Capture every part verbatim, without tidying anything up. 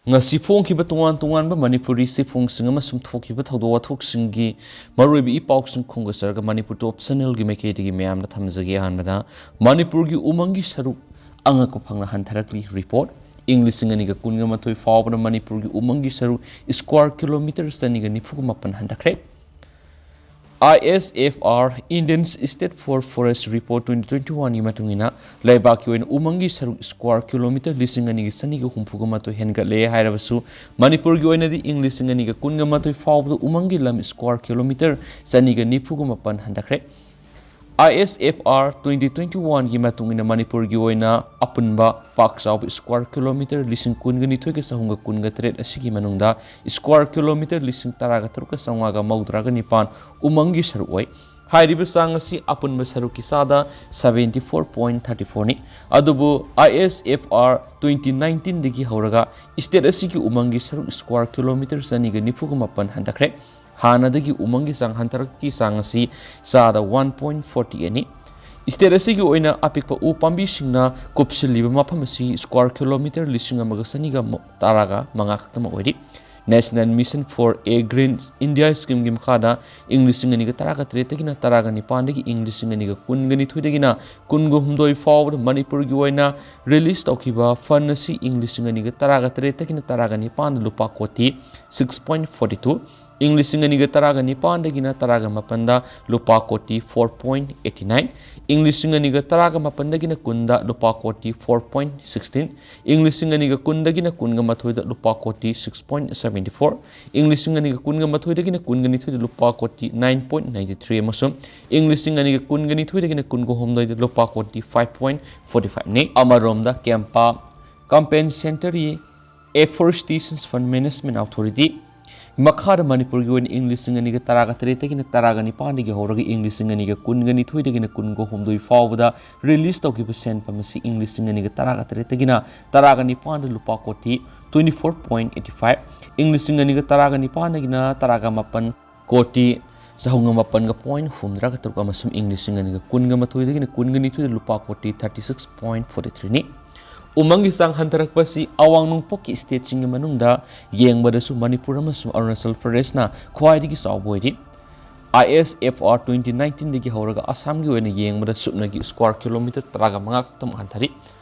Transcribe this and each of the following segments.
ꯉꯁꯤ ꯐꯣꯡꯈꯤꯕ ꯇꯣꯉꯥꯟ ꯇꯣꯉꯥꯟꯕ ꯃꯅꯤꯄꯨꯔꯤ ꯆꯦꯐꯣꯡꯁꯤꯡ ꯑꯃꯁꯨꯡ ꯊꯣꯛꯈꯤꯕ ꯊꯧꯗꯣꯛ ꯋꯥꯊꯣꯛꯁꯤꯡꯒꯤ ꯃꯔꯨꯑꯣꯏꯕ ꯏ ꯄꯥꯎꯁꯤꯡ ꯈꯣꯝꯒꯠꯆꯔꯒ ꯃꯅꯤꯄꯨꯔ ꯇꯣꯞ ꯆꯦꯅꯦꯜꯒꯤ ꯃꯥꯏꯀꯩꯗꯒꯤ ꯃꯌꯥꯝꯗ ꯊꯝꯖꯒꯦ꯫ ꯑꯍꯥꯟꯕꯗ ꯃꯅꯤꯄꯨꯔꯒꯤ ꯎꯃꯪꯒꯤ ꯁꯔꯨꯛ ꯑꯉꯛꯄ ꯐꯪꯅ ꯍꯟꯊꯔꯛꯂꯤ꯫ ꯔꯤꯄꯣꯔꯠ: ꯏꯪ ꯂꯤꯁꯤꯡ ꯑꯅꯤꯒ ꯀꯨꯟꯒ ꯃꯥꯊꯣꯏ ꯐꯥꯎꯕꯗ ꯃꯅꯤꯄꯨꯔꯒꯤ ꯎꯃꯪꯒꯤ ꯁꯔꯨꯛ square kilometre ꯆꯅꯤꯒ ꯅꯤꯐꯨꯒ ꯃꯥꯄꯟ ꯍꯟꯊꯈ꯭ꯔꯦ꯫ I S F R, Indian State for Forest Report twenty twenty-one ꯒꯤ ꯃꯇꯨꯡ ꯏꯟꯅ, ꯂꯩꯕꯥꯛꯀꯤ ꯑꯣꯏꯅ ꯎꯃꯪꯒꯤ ꯁꯔꯨꯛ square kilometre ꯂꯤꯁꯤꯡ ꯑꯅꯤꯒ ꯆꯅꯤꯒ ꯍꯨꯝꯐꯨꯒ ꯃꯥꯊꯣꯏ ꯍꯦꯟꯒꯠꯂꯦ ꯍꯥꯏꯔꯕꯁꯨ, ꯃꯅꯤꯄꯨꯔꯒꯤ ꯑꯣꯏꯅꯗꯤ ꯏꯪ ꯂꯤꯁꯤꯡ ꯑꯅꯤꯒ ꯀꯨꯟꯒ ꯃꯥꯊꯣꯏ ꯐꯥꯎꯕꯗ ꯎꯃꯪꯒꯤ ꯂꯝ square kilometre ꯆꯅꯤꯒ ꯅꯤꯐꯨꯒ ꯃꯥꯄꯟ ꯍꯟꯊꯈ꯭ꯔꯦ꯫ I S F R twenty twenty-one ꯒꯤ ꯃꯇꯨꯡ ꯏꯟꯅ, ꯃꯅꯤꯄꯨꯔꯒꯤ ꯑꯣꯏꯅ ꯑꯄꯨꯟꯕ ꯄꯥꯛ ꯆꯥꯎꯕ square kilometre ꯂꯤꯁꯤꯡ ꯀꯨꯟꯒ ꯅꯤꯊꯣꯏꯒ ꯆꯍꯨꯝꯒ ꯀꯨꯟꯒ ꯇꯔꯦꯠ ꯑꯁꯤꯒꯤ ꯃꯅꯨꯡꯗ square kilometre ꯂꯤꯁꯤꯡ ꯇꯔꯥꯒ ꯇꯔꯨꯛꯀ ꯆꯥꯝꯃꯉꯥꯒ ꯃꯧꯗ꯭ꯔꯥꯒ ꯅꯤꯄꯥꯟ ꯎꯃꯪꯒꯤ ꯁꯔꯨꯛ ꯑꯣꯏ꯫ ꯍꯥꯏꯔꯤꯕ ꯆꯥꯡ ꯑꯁꯤ ꯑꯄꯨꯟꯕ ꯁꯔꯨꯛꯀꯤ ꯆꯥꯗ seventy four point thirty four ꯅꯤ꯫ ꯑꯗꯨꯕꯨ I S F R twenty nineteen ꯗꯒꯤ ꯍꯧꯔꯒ state ꯑꯁꯤꯒꯤ ꯎꯃꯪꯒꯤ ꯁꯔꯨꯛ square kilometre ꯆꯅꯤꯒ ꯅꯤꯐꯨꯒ ꯃꯥꯄꯟ ꯍꯟꯊꯈ꯭ꯔꯦ꯫ ꯍꯥꯟꯅꯗꯒꯤ ꯎꯃꯪꯒꯤ ꯆꯥꯡ ꯍꯟꯊꯔꯛꯄꯒꯤ ꯆꯥꯡ ꯑꯁꯤ ꯆꯥꯗ one point forty eight ꯅꯤ꯫ State ꯑꯁꯤꯒꯤ ꯑꯣꯏꯅ ꯑꯄꯤꯛꯄ ꯎ ꯄꯥꯝꯕꯤꯁꯤꯡꯅ ꯀꯨꯞꯁꯤꯜꯂꯤꯕ ꯃꯐꯝ ꯑꯁꯤ square kilometre ꯂꯤꯁꯤꯡ ꯑꯃꯒ ꯆꯅꯤꯒ ꯇꯔꯥꯒ ꯃꯉꯥ ꯈꯛꯇꯃꯛ ꯑꯣꯏꯔꯤ꯫ National Mission for a Green India Scheme ꯒꯤ ꯃꯈꯥꯗ ꯏꯪ ꯂꯤꯁꯤꯡ ꯑꯅꯤꯒ ꯇꯔꯥꯒ ꯇꯔꯦꯠꯇꯒꯤꯅ ꯇꯔꯥꯒ ꯅꯤꯄꯥꯟꯗꯒꯤ ꯏꯪ ꯂꯤꯁꯤꯡ ꯑꯅꯤꯒ ꯀꯨꯟꯒ ꯅꯤꯊꯣꯏꯗꯒꯤꯅ ꯀꯨꯟꯒ ꯍꯨꯝꯗꯣꯏ ꯐꯥꯎꯕꯗ ꯃꯅꯤꯄꯨꯔꯒꯤ ꯑꯣꯏꯅ release ꯇꯧꯈꯤꯕ fund ꯑꯁꯤ ꯏꯪ ꯂꯤꯁꯤꯡ ꯑꯅꯤꯒ ꯇꯔꯥꯒ ꯇꯔꯦꯠꯇꯒꯤꯅ ꯇꯔꯥꯒ ꯅꯤꯄꯥꯟꯗ ꯂꯨꯄꯥ ꯀꯣꯇꯤ six point forty two, ꯏꯪ ꯂꯤꯁꯤꯡ ꯑꯅꯤꯒ ꯇꯔꯥꯒ ꯅꯤꯄꯥꯟꯗꯒꯤꯅ ꯇꯔꯥꯒ ꯃꯥꯄꯟꯗ ꯂꯨꯄꯥ ꯀꯣꯇꯤ four point eighty nine, ꯏꯪ ꯂꯤꯁꯤꯡ ꯑꯅꯤꯒ ꯇꯔꯥꯒ ꯃꯥꯄꯟꯗꯒꯤꯅ ꯀꯨꯟꯗ ꯂꯨꯄꯥ ꯀꯣꯇꯤ four point sixteen, ꯏꯪ ꯂꯤꯁꯤꯡ ꯑꯅꯤꯒ ꯀꯨꯟꯗꯒꯤꯅ ꯀꯨꯟꯒ ꯃꯥꯊꯣꯏꯗ ꯂꯨꯄꯥ ꯀꯣꯇꯤ six point seventy four, ꯏꯪ ꯂꯤꯁꯤꯡ ꯑꯅꯤꯒ ꯀꯨꯟꯒ ꯃꯥꯊꯣꯏꯗꯒꯤꯅ ꯀꯨꯟꯒ ꯅꯤꯊꯣꯏꯗ ꯂꯨꯄꯥ ꯀꯣꯇꯤ nine point ninety three ꯑꯃꯁꯨꯡ ꯏꯪ ꯂꯤꯁꯤꯡ ꯑꯅꯤꯒ ꯀꯨꯟꯒ ꯅꯤꯊꯣꯏꯗꯒꯤꯅ ꯀꯨꯟꯒ ꯍꯨꯝꯗꯣꯏꯗ ꯂꯨꯄꯥ ꯀꯣꯇꯤ five point forty five ꯅꯤ꯫ ꯑꯃꯔꯣꯝꯗ, CAMPA, Compensatory Afforestation Fund Management Authority ꯃꯈꯥꯗ ꯃꯅꯤꯄꯨꯔꯒꯤ ꯑꯣꯏꯅ ꯏꯪ ꯂꯤꯁꯤꯡ ꯑꯅꯤꯒ ꯇꯔꯥꯒ ꯇꯔꯦꯠꯇꯒꯤꯅ ꯇꯔꯥꯒ ꯅꯤꯄꯥꯟꯗꯒꯤ ꯍꯧꯔꯒ ꯏꯪ ꯂꯤꯁꯤꯡ ꯑꯅꯤꯒ ꯀꯨꯟꯒ ꯅꯤꯊꯣꯏꯗꯒꯤꯅ ꯀꯨꯟꯒ ꯍꯨꯝꯗꯣꯏ ꯐꯥꯎꯕꯗ release ꯇꯧꯈꯤꯕ ꯁꯦꯟꯐꯝ ꯑꯁꯤ ꯏꯪ ꯂꯤꯁꯤꯡ ꯑꯅꯤꯒ ꯇꯔꯥꯒ ꯇꯔꯦꯠꯇꯒꯤꯅ ꯇꯔꯥꯒ ꯅꯤꯄꯥꯟꯗ ꯂꯨꯄꯥ ꯀꯣꯇꯤ twenty four point eighty five, ꯏꯪ ꯂꯤꯁꯤꯡ ꯑꯅꯤꯒ ꯇꯔꯥꯒ ꯅꯤꯄꯥꯟꯗꯒꯤꯅ ꯇꯔꯥꯒ ꯃꯥꯄꯟ ꯀꯣꯇꯤ ꯆꯍꯨꯝꯒ ꯃꯥꯄꯟꯒ point ꯍꯨꯝꯗ꯭ꯔꯥꯒ ꯇꯔꯨꯛ ꯑꯃꯁꯨꯡ ꯏꯪ ꯂꯤꯁꯤꯡ ꯑꯅꯤꯒ ꯀꯨꯟꯒ ꯃꯥꯊꯣꯏꯗꯒꯤꯅ ꯀꯨꯟꯒ ꯅꯤꯊꯣꯏꯗ ꯂꯨꯄꯥ ꯀꯣꯇꯤ thirty six point forty three ꯅꯤ꯫ ꯎꯃꯪꯒꯤ ꯆꯥꯡ ꯍꯟꯊꯔꯛꯄ ꯑꯁꯤ ꯑꯋꯥꯡ ꯅꯣꯡꯄꯣꯛꯀꯤ ꯁ꯭ꯇꯦꯠꯁꯤꯡꯒꯤ ꯃꯅꯨꯡꯗ ꯌꯦꯡꯕꯗꯁꯨ ꯃꯅꯤꯄꯨꯔ ꯑꯃꯁꯨꯡ ꯑꯔꯨꯅꯥꯆꯜ ꯄ꯭ꯔꯗꯦꯁꯅ ꯈ꯭ꯋꯥꯏꯗꯒꯤ ꯆꯥꯎꯕ ꯑꯣꯏꯔꯤ꯫ ꯑꯥꯏ ꯑꯦꯁ ꯑꯦꯐ ꯑꯥꯔ ꯇ꯭ꯋꯦꯟꯇꯤ ꯅꯥꯏꯟꯇꯤꯟꯗꯒꯤ ꯍꯧꯔꯒ ꯑꯁꯥꯝꯒꯤ ꯑꯣꯏꯅ ꯌꯦꯡꯕꯗ ꯁꯨꯞꯅꯒꯤ ꯁ꯭ꯀ꯭ꯋꯥꯔ ꯀꯤꯂꯣꯃꯤꯇꯔ ꯇꯔꯥꯒ ꯃꯉꯥ ꯈꯛꯇꯃꯛ ꯍꯟꯊꯔꯤ꯫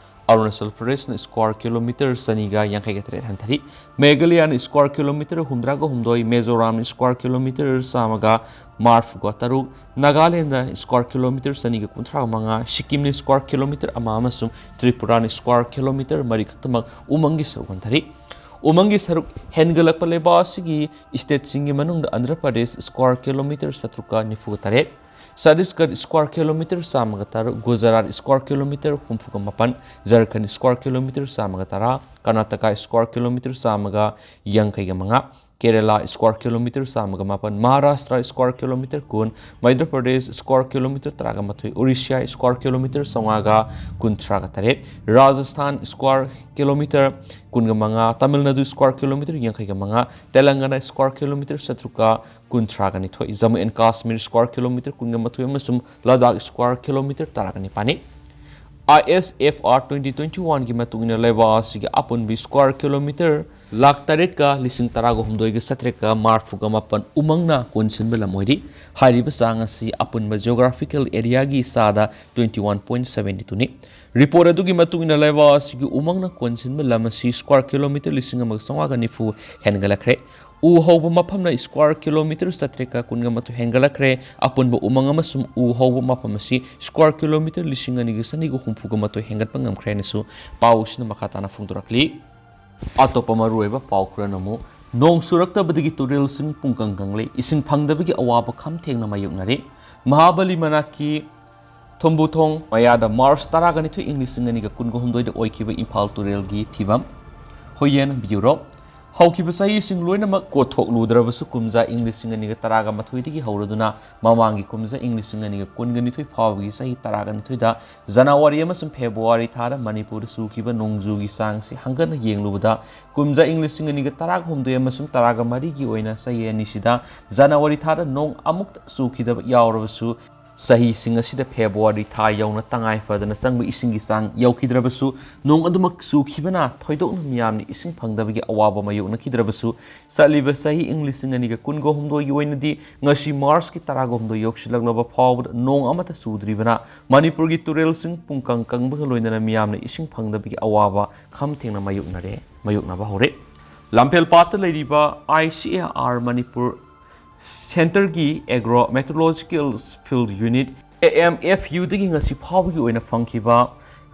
ꯑꯔꯨꯅꯥꯆꯜ ꯄ꯭ꯔꯗꯦꯁꯅ ꯁ꯭ꯀ꯭ꯋꯥꯔ ꯀꯤꯂꯣꯃꯤꯇꯔ ꯆꯅꯤꯒ ꯌꯥꯡꯈꯩꯒ ꯇꯔꯦꯠ ꯍꯟꯊꯔꯤ꯫ ꯃꯦꯘꯥꯂꯌꯥꯅ ꯁ꯭ꯀ꯭ꯋꯥꯔ ꯀꯤꯂꯣꯃꯤꯇꯔ ꯍꯨꯝꯗ꯭ꯔꯥꯒ ꯍꯨꯝꯗꯣꯏ, ꯃꯤꯖꯣꯔꯥꯝꯅ ꯁ꯭ꯀ꯭ꯋꯥꯔ ꯀꯤꯂꯣꯃꯤꯇꯔ ꯆꯥꯝꯃꯒ ꯃꯔꯤꯐꯨꯒ ꯇꯔꯨꯛ, ꯅꯥꯒꯥꯂꯦꯟꯗ ꯁ꯭ꯀ꯭ꯋꯥꯔ ꯀꯤꯂꯣꯃꯤꯇꯔ ꯆꯅꯤꯒ ꯀꯨꯟꯊ꯭ꯔꯥ ꯃꯉꯥ, ꯁꯤꯛꯀꯤꯝꯅ ꯁ꯭ꯀ꯭ꯋꯥꯔ ꯀꯤꯂꯣꯃꯤꯇꯔ ꯑꯃ ꯑꯃꯁꯨꯡ ꯇ꯭ꯔꯤꯄꯨꯔꯥꯅ ꯁ꯭ꯀ꯭ꯋꯥꯔ ꯀꯤꯂꯣꯃꯤꯇꯔ ꯃꯔꯤ ꯈꯛꯇꯃꯛ ꯎꯃꯪꯒꯤ ꯁꯔꯨꯛ ꯍꯟꯊꯔꯤ꯫ ꯎꯃꯪꯒꯤ ꯁꯔꯨꯛ ꯍꯦꯟꯒꯠꯂꯛꯄ ꯂꯩꯕꯥꯛ ꯑꯁꯤꯒꯤ ꯁ꯭ꯇꯦꯠꯁꯤꯡꯒꯤ ꯃꯅꯨꯡꯗ ꯑꯟꯙ꯭ꯔ ꯄ꯭ꯔꯗꯦꯁ ꯁ꯭ꯀ꯭ꯋꯥꯔ ꯀꯤꯂꯣꯃꯤꯇꯔ ꯆꯥꯇ꯭ꯔꯨꯛꯀ ꯅꯤꯐꯨꯒ ꯇꯔꯦꯠ, ꯆꯇꯤꯁꯒꯔ ꯁ꯭ꯀ꯭ꯋꯥꯔ ꯀꯤꯂꯣꯃꯤꯇꯔ ꯆꯥꯝꯃꯒ ꯇꯔꯨꯛ, ꯒꯨꯖꯔꯥꯠ ꯁ꯭ꯀ꯭ꯋꯥꯔ ꯀꯤꯂꯣꯃꯤꯇꯔ ꯍꯨꯝꯐꯨꯒ ꯃꯥꯄꯟ, ꯖꯔꯈꯟ ꯁ꯭ꯀ꯭ꯋꯥꯔ ꯀꯤꯂꯣꯃꯤꯇꯔ ꯆꯥꯝꯃꯒ ꯇꯔꯥ, ꯀꯔꯅꯥꯇꯀꯥ ꯁ꯭ꯀ꯭ꯋꯥꯔ ꯀꯤꯂꯣꯃꯤꯇꯔ ꯆꯥꯝꯃꯒ ꯌꯥꯡꯈꯩꯒ ꯃꯉꯥ, ꯀꯦꯔꯦꯂꯥ ꯁ꯭ꯀ꯭ꯋꯥꯔ ꯀꯤꯂꯣꯃꯤꯇꯔ ꯆꯥꯝꯃꯒ ꯃꯥꯄꯟ, ꯃꯍꯥꯔꯥꯁꯇ꯭ꯔ ꯁ꯭ꯀ꯭ꯋꯥꯔ ꯀꯤꯂꯣꯃꯤꯇꯔ ꯀꯨꯟ, ꯃꯙ꯭ꯌ ꯄ꯭ꯔꯗꯦꯁ ꯁ꯭ꯀ꯭ꯋꯥꯔ ꯀꯤꯂꯣꯃꯤꯇꯔ ꯇꯔꯥꯒ ꯃꯥꯊꯣꯏ, ꯎꯔꯤꯁ꯭ꯌꯥ ꯁ꯭ꯀ꯭ꯋꯥꯔ ꯀꯤꯂꯣꯃꯤꯇꯔ ꯆꯥꯝꯃꯉꯥꯒ ꯀꯨꯟꯊ꯭ꯔꯥꯒ ꯇꯔꯦꯠ, ꯔꯥꯖꯁꯊꯥꯟ ꯁ꯭ꯀ꯭ꯋꯥꯔ ꯀꯤꯂꯣꯃꯤꯇꯔ ꯀꯨꯟꯒ ꯃꯉꯥ, ꯇꯥꯃꯤꯜ ꯅꯥꯗꯨ ꯁ꯭ꯀ꯭ꯋꯥꯔ ꯀꯤꯂꯣꯃꯤꯇꯔ ꯌꯥꯡꯈꯩꯒ ꯃꯉꯥ, ꯇꯦꯂꯪꯒꯥꯅꯥ ꯁ꯭ꯀ꯭ꯋꯥꯔ ꯀꯤꯂꯣꯃꯤꯇꯔ ꯆꯥꯇ꯭ꯔꯨꯛꯀ ꯀꯨꯟꯊ꯭ꯔꯥꯒ ꯅꯤꯊꯣꯏ, Jammu and Kashmir square kilometre ꯀꯨꯟꯒ ꯃꯥꯊꯣꯏ ꯑꯃꯁꯨꯡ ꯂꯗꯥꯈ ꯁ꯭ꯀ꯭ꯋꯥꯔ ꯀꯤꯂꯣꯃꯤꯇꯔ ꯇꯔꯥꯒ ꯅꯤꯄꯥꯟꯅꯤ꯫ I S F R twenty twenty ꯋꯥꯟꯒꯤ ꯃꯇꯨꯡ ꯏꯟꯅ ꯂꯩꯕꯥꯛ ꯑꯁꯤꯒꯤ ꯑꯄꯨꯟꯕ ꯁ꯭ꯀ꯭ꯋꯥꯔ ꯀꯤꯂꯣꯃꯤꯇꯔ ꯂꯥꯈ ꯇꯔꯦꯠꯀ ꯂꯤꯁꯤꯡ ꯇꯔꯥꯒ ꯍꯨꯝꯗꯣꯏꯒ ꯆꯥꯇ꯭ꯔꯦꯠꯀ ꯃꯔꯤꯐꯨꯒ ꯃꯥꯄꯟ ꯎꯃꯪꯅ ꯀꯣꯟꯁꯤꯟꯕ ꯂꯝ ꯑꯣꯏꯔꯤ꯫ ꯍꯥꯏꯔꯤꯕ ꯆꯥꯡ ꯑꯁꯤ ꯑꯄꯨꯟꯕ ꯖꯤꯑꯣꯒ꯭ꯔꯥꯐꯤꯀꯦꯜ ꯑꯦꯔꯤꯌꯥꯒꯤ ꯆꯥꯗ ꯇ꯭ꯋꯦꯟꯇꯤ ꯋꯥꯟ ꯄꯣꯏꯟ ꯁꯚꯦꯟꯇꯤ ꯇꯨꯅꯤ꯫ ꯔꯤꯄꯣꯔꯠ ꯑꯗꯨꯒꯤ ꯃꯇꯨꯡ ꯏꯟꯅ ꯂꯩꯕꯥꯛ ꯑꯁꯤꯒꯤ ꯎꯃꯪꯅ ꯀꯣꯟꯁꯤꯟꯕ ꯂꯝ ꯑꯁꯤ ꯁ꯭ꯀ꯭ꯋꯥꯔ ꯀꯤꯂꯣꯃꯤꯇꯔ ꯂꯤꯁꯤꯡ ꯑꯃꯒ ꯆꯥꯝꯃꯉꯥꯒ ꯅꯤꯐꯨ ꯍꯦꯟꯒꯠꯂꯛꯈ꯭ꯔꯦ꯫ ꯎ ꯍꯧꯕ ꯃꯐꯝꯅ ꯁ꯭ꯀ꯭ꯋꯥꯔ ꯀꯤꯂꯣꯃꯤꯇꯔ ꯆꯥꯇ꯭ꯔꯦꯠꯀ ꯀꯨꯟꯒ ꯃꯥꯊꯣꯏ ꯍꯦꯟꯒꯠꯂꯛꯈ꯭ꯔꯦ꯫ ꯑꯄꯨꯟꯕ ꯎꯃꯪ ꯑꯃꯁꯨꯡ ꯎ ꯍꯧꯕ ꯃꯐꯝ ꯑꯁꯤ ꯁ꯭ꯀ꯭ꯋꯥꯔ ꯀꯤꯂꯣꯃꯤꯇꯔ ꯂꯤꯁꯤꯡ ꯑꯅꯤꯒ ꯆꯅꯤꯒ ꯍꯨꯝꯐꯨꯒ ꯃꯥꯊꯣꯏ ꯍꯦꯟꯒꯠꯄ ꯉꯝꯈ꯭ꯔꯦ ꯍꯥꯏꯅꯁꯨ ꯄꯥꯎ ꯑꯁꯤꯅ ꯃꯈꯥ ꯇꯥꯅ ꯐꯣꯡꯗꯣꯔꯛꯂꯤ꯫ ꯑꯇꯣꯞꯄ ꯃꯔꯨꯑꯣꯏꯕ ꯄꯥꯎ ꯈꯔꯅ ꯑꯃꯨꯛ, ꯅꯣꯡ ꯆꯨꯔꯛꯇꯕꯗꯒꯤ ꯇꯨꯔꯦꯜꯁꯤꯡ ꯄꯨꯡꯀꯪ ꯀꯪꯂꯦ, ꯏꯁꯤꯡ ꯐꯪꯗꯕꯒꯤ ꯑꯋꯥꯕ ꯈꯝ ꯊꯦꯡꯅ ꯃꯥꯌꯣꯛꯅꯔꯤ꯫ ꯃꯍꯥꯕꯂꯤ ꯃꯅꯥꯛꯀꯤ ꯊꯨꯝꯕꯨꯊꯣꯡ ꯃꯌꯥꯗ ꯃꯥꯔꯆ ꯇꯔꯥꯒ ꯅꯤꯊꯣꯏ, ꯏꯪ ꯂꯤꯁꯤꯡ ꯑꯅꯤꯒ ꯀꯨꯟꯒ ꯍꯨꯝꯗꯣꯏꯗ ꯑꯣꯏꯈꯤꯕ ꯏꯝꯐꯥꯜ ꯇꯨꯔꯦꯜꯒꯤ ꯐꯤꯕꯝ꯫ ꯍꯨꯌꯦꯟ ꯕ꯭ꯌꯨꯔꯣ꯫ ꯍꯧꯈꯤꯕ ꯆꯍꯤꯁꯤꯡ ꯂꯣꯏꯅꯃꯛ ꯀꯣꯠꯊꯣꯛꯂꯨꯗ꯭ꯔꯕꯁꯨ, ꯀꯨꯝꯖꯥ ꯏꯪ ꯂꯤꯁꯤꯡ ꯑꯅꯤꯒ ꯇꯔꯥꯒ ꯃꯥꯊꯣꯏꯗꯒꯤ ꯍꯧꯔꯗꯨꯅ ꯃꯃꯥꯡꯒꯤ ꯀꯨꯝꯖꯥ ꯏꯪ ꯂꯤꯁꯤꯡ ꯑꯅꯤꯒ ꯀꯨꯟꯒ ꯅꯤꯊꯣꯏ ꯐꯥꯎꯕꯒꯤ ꯆꯍꯤ ꯇꯔꯥꯒ ꯅꯤꯊꯣꯏꯗ ꯖꯅꯋꯥꯔꯤ ꯑꯃꯁꯨꯡ ꯐꯦꯕ꯭ꯔꯨꯋꯥꯔꯤ ꯊꯥꯗ ꯃꯅꯤꯄꯨꯔꯗ ꯆꯨꯈꯤꯕ ꯅꯣꯡꯖꯨꯒꯤ ꯆꯥꯡ ꯑꯁꯤ ꯍꯪꯒꯠꯅ ꯌꯦꯡꯂꯨꯕꯗ, ꯀꯨꯝꯖꯥ ꯏꯪ ꯂꯤꯁꯤꯡ ꯑꯅꯤꯒ ꯇꯔꯥꯒ ꯍꯨꯝꯗꯣꯏ ꯑꯃꯁꯨꯡ ꯇꯔꯥꯒ ꯃꯔꯤꯒꯤ ꯑꯣꯏꯅ ꯆꯍꯤ ꯑꯅꯤꯁꯤꯗ ꯖꯅꯋꯥꯔꯤ ꯊꯥꯗ ꯅꯣꯡ ꯑꯃꯨꯛꯇ ꯆꯨꯈꯤꯗꯕ ꯌꯥꯎꯔꯕꯁꯨ, ꯆꯍꯤꯁꯤꯡ ꯑꯁꯤꯗ ꯐꯦꯕ꯭ꯔꯨꯋꯥꯔꯤ ꯊꯥ ꯌꯧꯅ ꯇꯉꯥꯏ ꯐꯗꯅ ꯆꯪꯕ ꯏꯁꯤꯡꯒꯤ ꯆꯥꯡ ꯌꯧꯈꯤꯗ꯭ꯔꯕꯁꯨ, ꯅꯣꯡ ꯑꯗꯨꯃꯛ ꯆꯨꯈꯤꯕꯅ ꯊꯣꯏꯗꯣꯛꯅ ꯃꯤꯌꯥꯝꯅ ꯏꯁꯤꯡ ꯐꯪꯗꯕꯒꯤ ꯑꯋꯥꯕ ꯃꯥꯌꯣꯛꯅꯈꯤꯗ꯭ꯔꯕꯁꯨ, ꯆꯠꯂꯤꯕ ꯆꯍꯤ ꯏꯪ ꯂꯤꯁꯤꯡ ꯑꯅꯤꯒ ꯀꯨꯟꯒ ꯍꯨꯝꯗꯣꯏꯒꯤ ꯑꯣꯏꯅꯗꯤ ꯉꯁꯤ ꯃꯥꯔꯆꯀꯤ ꯇꯔꯥꯒ ꯍꯨꯝꯗꯣꯏ ꯌꯧꯁꯤꯜꯂꯛꯂꯕ ꯐꯥꯎꯕꯗ ꯅꯣꯡ ꯑꯃꯠꯇ ꯆꯨꯗ꯭ꯔꯤꯕꯅ ꯃꯅꯤꯄꯨꯔꯒꯤ ꯇꯨꯔꯦꯜꯁꯤꯡ ꯄꯨꯡꯀꯪ ꯀꯪꯕꯒ ꯂꯣꯏꯅꯅ ꯃꯤꯌꯥꯝꯅ ꯏꯁꯤꯡ ꯐꯪꯗꯕꯒꯤ ꯑꯋꯥꯕ ꯈꯝ ꯊꯦꯡꯅ ꯃꯥꯌꯣꯛꯅꯔꯦ, ꯃꯥꯌꯣꯛꯅꯕ ꯍꯧꯔꯦ꯫ ꯂꯝꯐꯦꯜ ꯄꯥꯠꯇ ꯂꯩꯔꯤꯕ ꯑꯥꯏ ꯁꯤ ꯑꯦ ꯑꯥꯔ ꯃꯅꯤꯄꯨꯔ ꯁꯦꯟꯇꯔꯒꯤ agro meteorological field unit, A M F ꯌꯨꯗꯒꯤ ꯉꯁꯤ ꯐꯥꯎꯕꯒꯤ ꯑꯣꯏꯅ ꯐꯪꯈꯤꯕ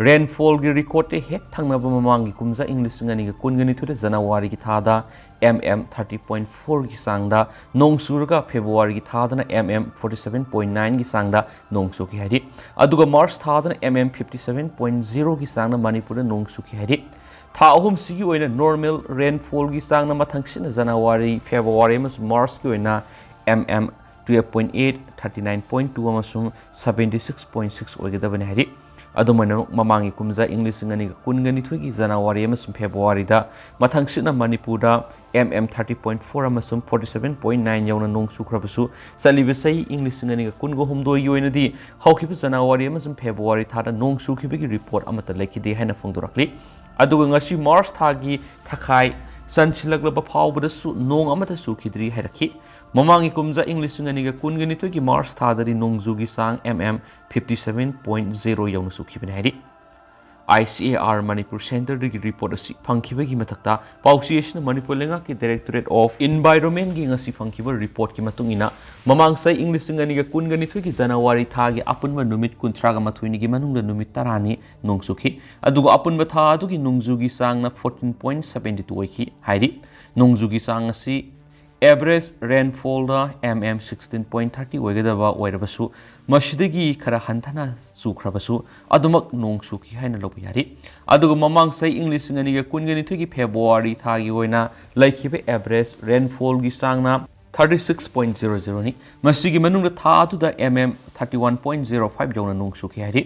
ꯔꯦꯟꯐꯣꯜꯒꯤ ꯔꯦꯀꯣꯔꯗꯇ ꯍꯦꯛ ꯊꯪꯅꯕ ꯃꯃꯥꯡꯒꯤ ꯀꯨꯝꯖꯥ ꯏꯪ ꯂꯤꯁꯤꯡ ꯑꯅꯤꯒ ꯀꯨꯟꯒ ꯅꯤꯊꯣꯏꯗ ꯖꯅꯋꯥꯔꯤꯒꯤ ꯊꯥꯗ ꯑꯦꯝ ꯑꯦꯝ ꯊꯥꯔꯇꯤ ꯄꯣꯏꯟꯠ ꯐꯣꯔꯒꯤ ꯆꯥꯡꯗ ꯅꯣꯡ ꯆꯨꯔꯒ ꯐꯦꯕ꯭ꯔꯨꯋꯥꯔꯤꯒꯤ ꯊꯥꯗꯅ M M forty seven point ꯅꯥꯏꯟꯒꯤ ꯆꯥꯡꯗ ꯅꯣꯡ ꯆꯨꯈꯤ ꯍꯥꯏꯔꯤ꯫ ꯑꯗꯨꯒ ꯃꯥꯔꯆ ꯊꯥꯗꯅ M M fifty seven point ꯖꯤꯔꯣꯒꯤ ꯆꯥꯡꯗ ꯃꯅꯤꯄꯨꯔꯗ ꯅꯣꯡ ꯆꯨꯈꯤ ꯍꯥꯏꯔꯤ꯫ ꯊꯥ ꯑꯍꯨꯝꯁꯤꯒꯤ ꯑꯣꯏꯅ ꯅꯣꯔꯃꯦꯜ ꯔꯦꯟꯐꯣꯜꯒꯤ ꯆꯥꯡꯅ ꯃꯊꯪꯁꯤꯠꯅ ꯖꯅꯋꯥꯔꯤ, ꯐꯦꯕ꯭ꯔꯨꯋꯥꯔꯤ ꯑꯃꯁꯨꯡ ꯃꯥꯔꯆꯀꯤ ꯑꯣꯏꯅ M M twelve point eight, thirty nine point two ꯑꯃꯁꯨꯡ ꯁꯚꯦꯟꯇꯤ ꯁꯤꯛꯁ ꯄꯣꯏꯟꯠ ꯁꯤꯛꯁ ꯑꯣꯏꯒꯗꯕꯅꯤ ꯍꯥꯏꯔꯤ꯫ ꯑꯗꯨꯃꯥꯏꯅ ꯃꯃꯥꯡꯒꯤ ꯀꯨꯝꯖꯥ ꯏꯪ ꯂꯤꯁꯤꯡ ꯑꯅꯤꯒ ꯀꯨꯟꯒ ꯅꯤꯊꯣꯏꯒꯤ ꯖꯅꯋꯥꯔꯤ ꯑꯃꯁꯨꯡ ꯐꯦꯕ꯭ꯔꯨꯋꯥꯔꯤꯗ ꯃꯊꯪꯁꯤꯠꯅ ꯃꯅꯤꯄꯨꯔꯗ M M thirty point four ꯑꯃꯁꯨꯡ ꯐꯣꯔꯇꯤ ꯁꯚꯦꯟ ꯄꯣꯏꯟꯠ ꯅꯥꯏꯟ ꯌꯧꯅ ꯅꯣꯡ ꯆꯨꯈ꯭ꯔꯕꯁꯨ, ꯆꯠꯂꯤꯕ ꯆꯍꯤ ꯏꯪ ꯂꯤꯁꯤꯡ ꯑꯅꯤꯒ ꯀꯨꯟꯒ ꯍꯨꯝꯗꯣꯏꯒꯤ ꯑꯣꯏꯅꯗꯤ ꯍꯧꯈꯤꯕ ꯖꯅꯋꯥꯔꯤ ꯑꯃꯁꯨꯡ ꯐꯦꯕ꯭ꯔꯨꯋꯥꯔꯤ ꯊꯥꯗ ꯅꯣꯡ ꯆꯨꯈꯤꯕꯒꯤ ꯔꯤꯄꯣꯔꯠ ꯑꯃꯠꯇ ꯂꯩꯈꯤꯗꯦ ꯍꯥꯏꯅ ꯐꯣꯡꯗꯣꯔꯛꯂꯤ꯫ ꯑꯗꯨꯒ ꯉꯁꯤ ꯃꯥꯔꯆ ꯊꯥꯒꯤ ꯊꯥꯈꯥꯏ ꯆꯟꯁꯤꯜꯂꯛꯂꯕ ꯐꯥꯎꯕꯗꯁꯨ ꯅꯣꯡ ꯑꯃꯠꯇ ꯆꯨꯈꯤꯗ꯭ꯔꯤ ꯍꯥꯏꯔꯛꯈꯤ꯫ ꯃꯃꯥꯡꯒꯤ ꯀꯨꯝꯖꯥ ꯏꯪ ꯂꯤꯁꯤꯡ ꯑꯅꯤꯒ ꯀꯨꯟꯒ ꯅꯤꯊꯣꯏꯒꯤ ꯃꯥꯔꯆ ꯊꯥꯗꯗꯤ ꯅꯣꯡꯖꯨꯒꯤ ꯆꯥꯡ M M fifty seven point zero ꯌꯧꯅ ꯆꯨꯈꯤꯕꯅꯤ ꯍꯥꯏꯔꯤ꯫ I C A R Manipur ꯁꯦꯟꯇꯔꯗꯒꯤ ꯔꯤꯄꯣꯔꯠ ꯑꯁꯤ ꯐꯪꯈꯤꯕꯒꯤ ꯃꯊꯛꯇ, ꯄꯥꯎꯆꯦ ꯑꯁꯤꯅ ꯃꯅꯤꯄꯨꯔ ꯂꯩꯉꯥꯛꯀꯤ Directorate of Environmentꯀꯤ ꯉꯁꯤ ꯐꯪꯈꯤꯕ ꯔꯤꯄꯣꯔꯠꯀꯤ ꯃꯇꯨꯡ ꯏꯟꯅ, ꯃꯃꯥꯡ ꯆꯍꯤ ꯏꯪ ꯂꯤꯁꯤꯡ ꯑꯅꯤꯒ ꯀꯨꯟꯒ ꯅꯤꯊꯣꯏꯒꯤ ꯖꯅꯋꯥꯔꯤ ꯊꯥꯒꯤ ꯑꯄꯨꯟꯕ ꯅꯨꯃꯤꯠ ꯀꯨꯟꯊ꯭ꯔꯥꯒ ꯃꯥꯊꯣꯏꯅꯤꯒꯤ ꯃꯅꯨꯡꯗ ꯅꯨꯃꯤꯠ ꯇꯔꯥꯅꯤ ꯅꯣꯡ ꯆꯨꯈꯤ꯫ ꯑꯗꯨꯒ ꯑꯄꯨꯟꯕ ꯊꯥ ꯑꯗꯨꯒꯤ ꯅꯣꯡꯖꯨꯒꯤ ꯆꯥꯡꯅ ꯐꯣꯔꯇꯤꯟ ꯄꯣꯏꯟꯠ ꯁꯚꯦꯟꯇꯤ ꯇꯨ ꯑꯣꯏꯈꯤ ꯍꯥꯏꯔꯤ꯫ ꯅꯣꯡꯖꯨꯒꯤ ꯆꯥꯡ ꯑꯁꯤ ꯑꯦꯚꯔꯦꯖ ꯔꯦꯟꯐꯣꯜꯗ M M sixteen point thirty ꯑꯣꯏꯒꯗꯕ ꯑꯣꯏꯔꯕꯁꯨ, ꯃꯁꯤꯗꯒꯤ ꯈꯔ ꯍꯟꯊꯅ ꯆꯨꯈ꯭ꯔꯕꯁꯨ, ꯑꯗꯨꯃꯛ ꯅꯣꯡ ꯆꯨꯈꯤ ꯍꯥꯏꯅ ꯂꯧꯕ ꯌꯥꯔꯤ꯫ ꯑꯗꯨꯒ ꯃꯃꯥꯡ ꯆꯍꯤ ꯏꯪ ꯂꯤꯁꯤꯡ ꯑꯅꯤꯒ ꯀꯨꯟꯒ ꯅꯤꯊꯣꯏꯒꯤ ꯐꯦꯕ꯭ꯔꯨꯋꯥꯔꯤ ꯊꯥꯒꯤ ꯑꯣꯏꯅ ꯂꯩꯈꯤꯕ ꯑꯦꯚꯔꯦꯖ ꯔꯦꯟꯐꯣꯜꯒꯤ ꯆꯥꯡꯅ ꯊꯥꯔꯇꯤ ꯁꯤꯛꯁ ꯄꯣꯏꯟꯠ ꯖꯤꯔꯣ ꯖꯤꯔꯣꯅꯤ꯫ ꯃꯁꯤꯒꯤ ꯃꯅꯨꯡꯗ ꯊꯥ ꯑꯗꯨꯗ M M thirty one point zero five ꯌꯧꯅ ꯅꯣꯡ ꯆꯨꯈꯤ ꯍꯥꯏꯔꯤ꯫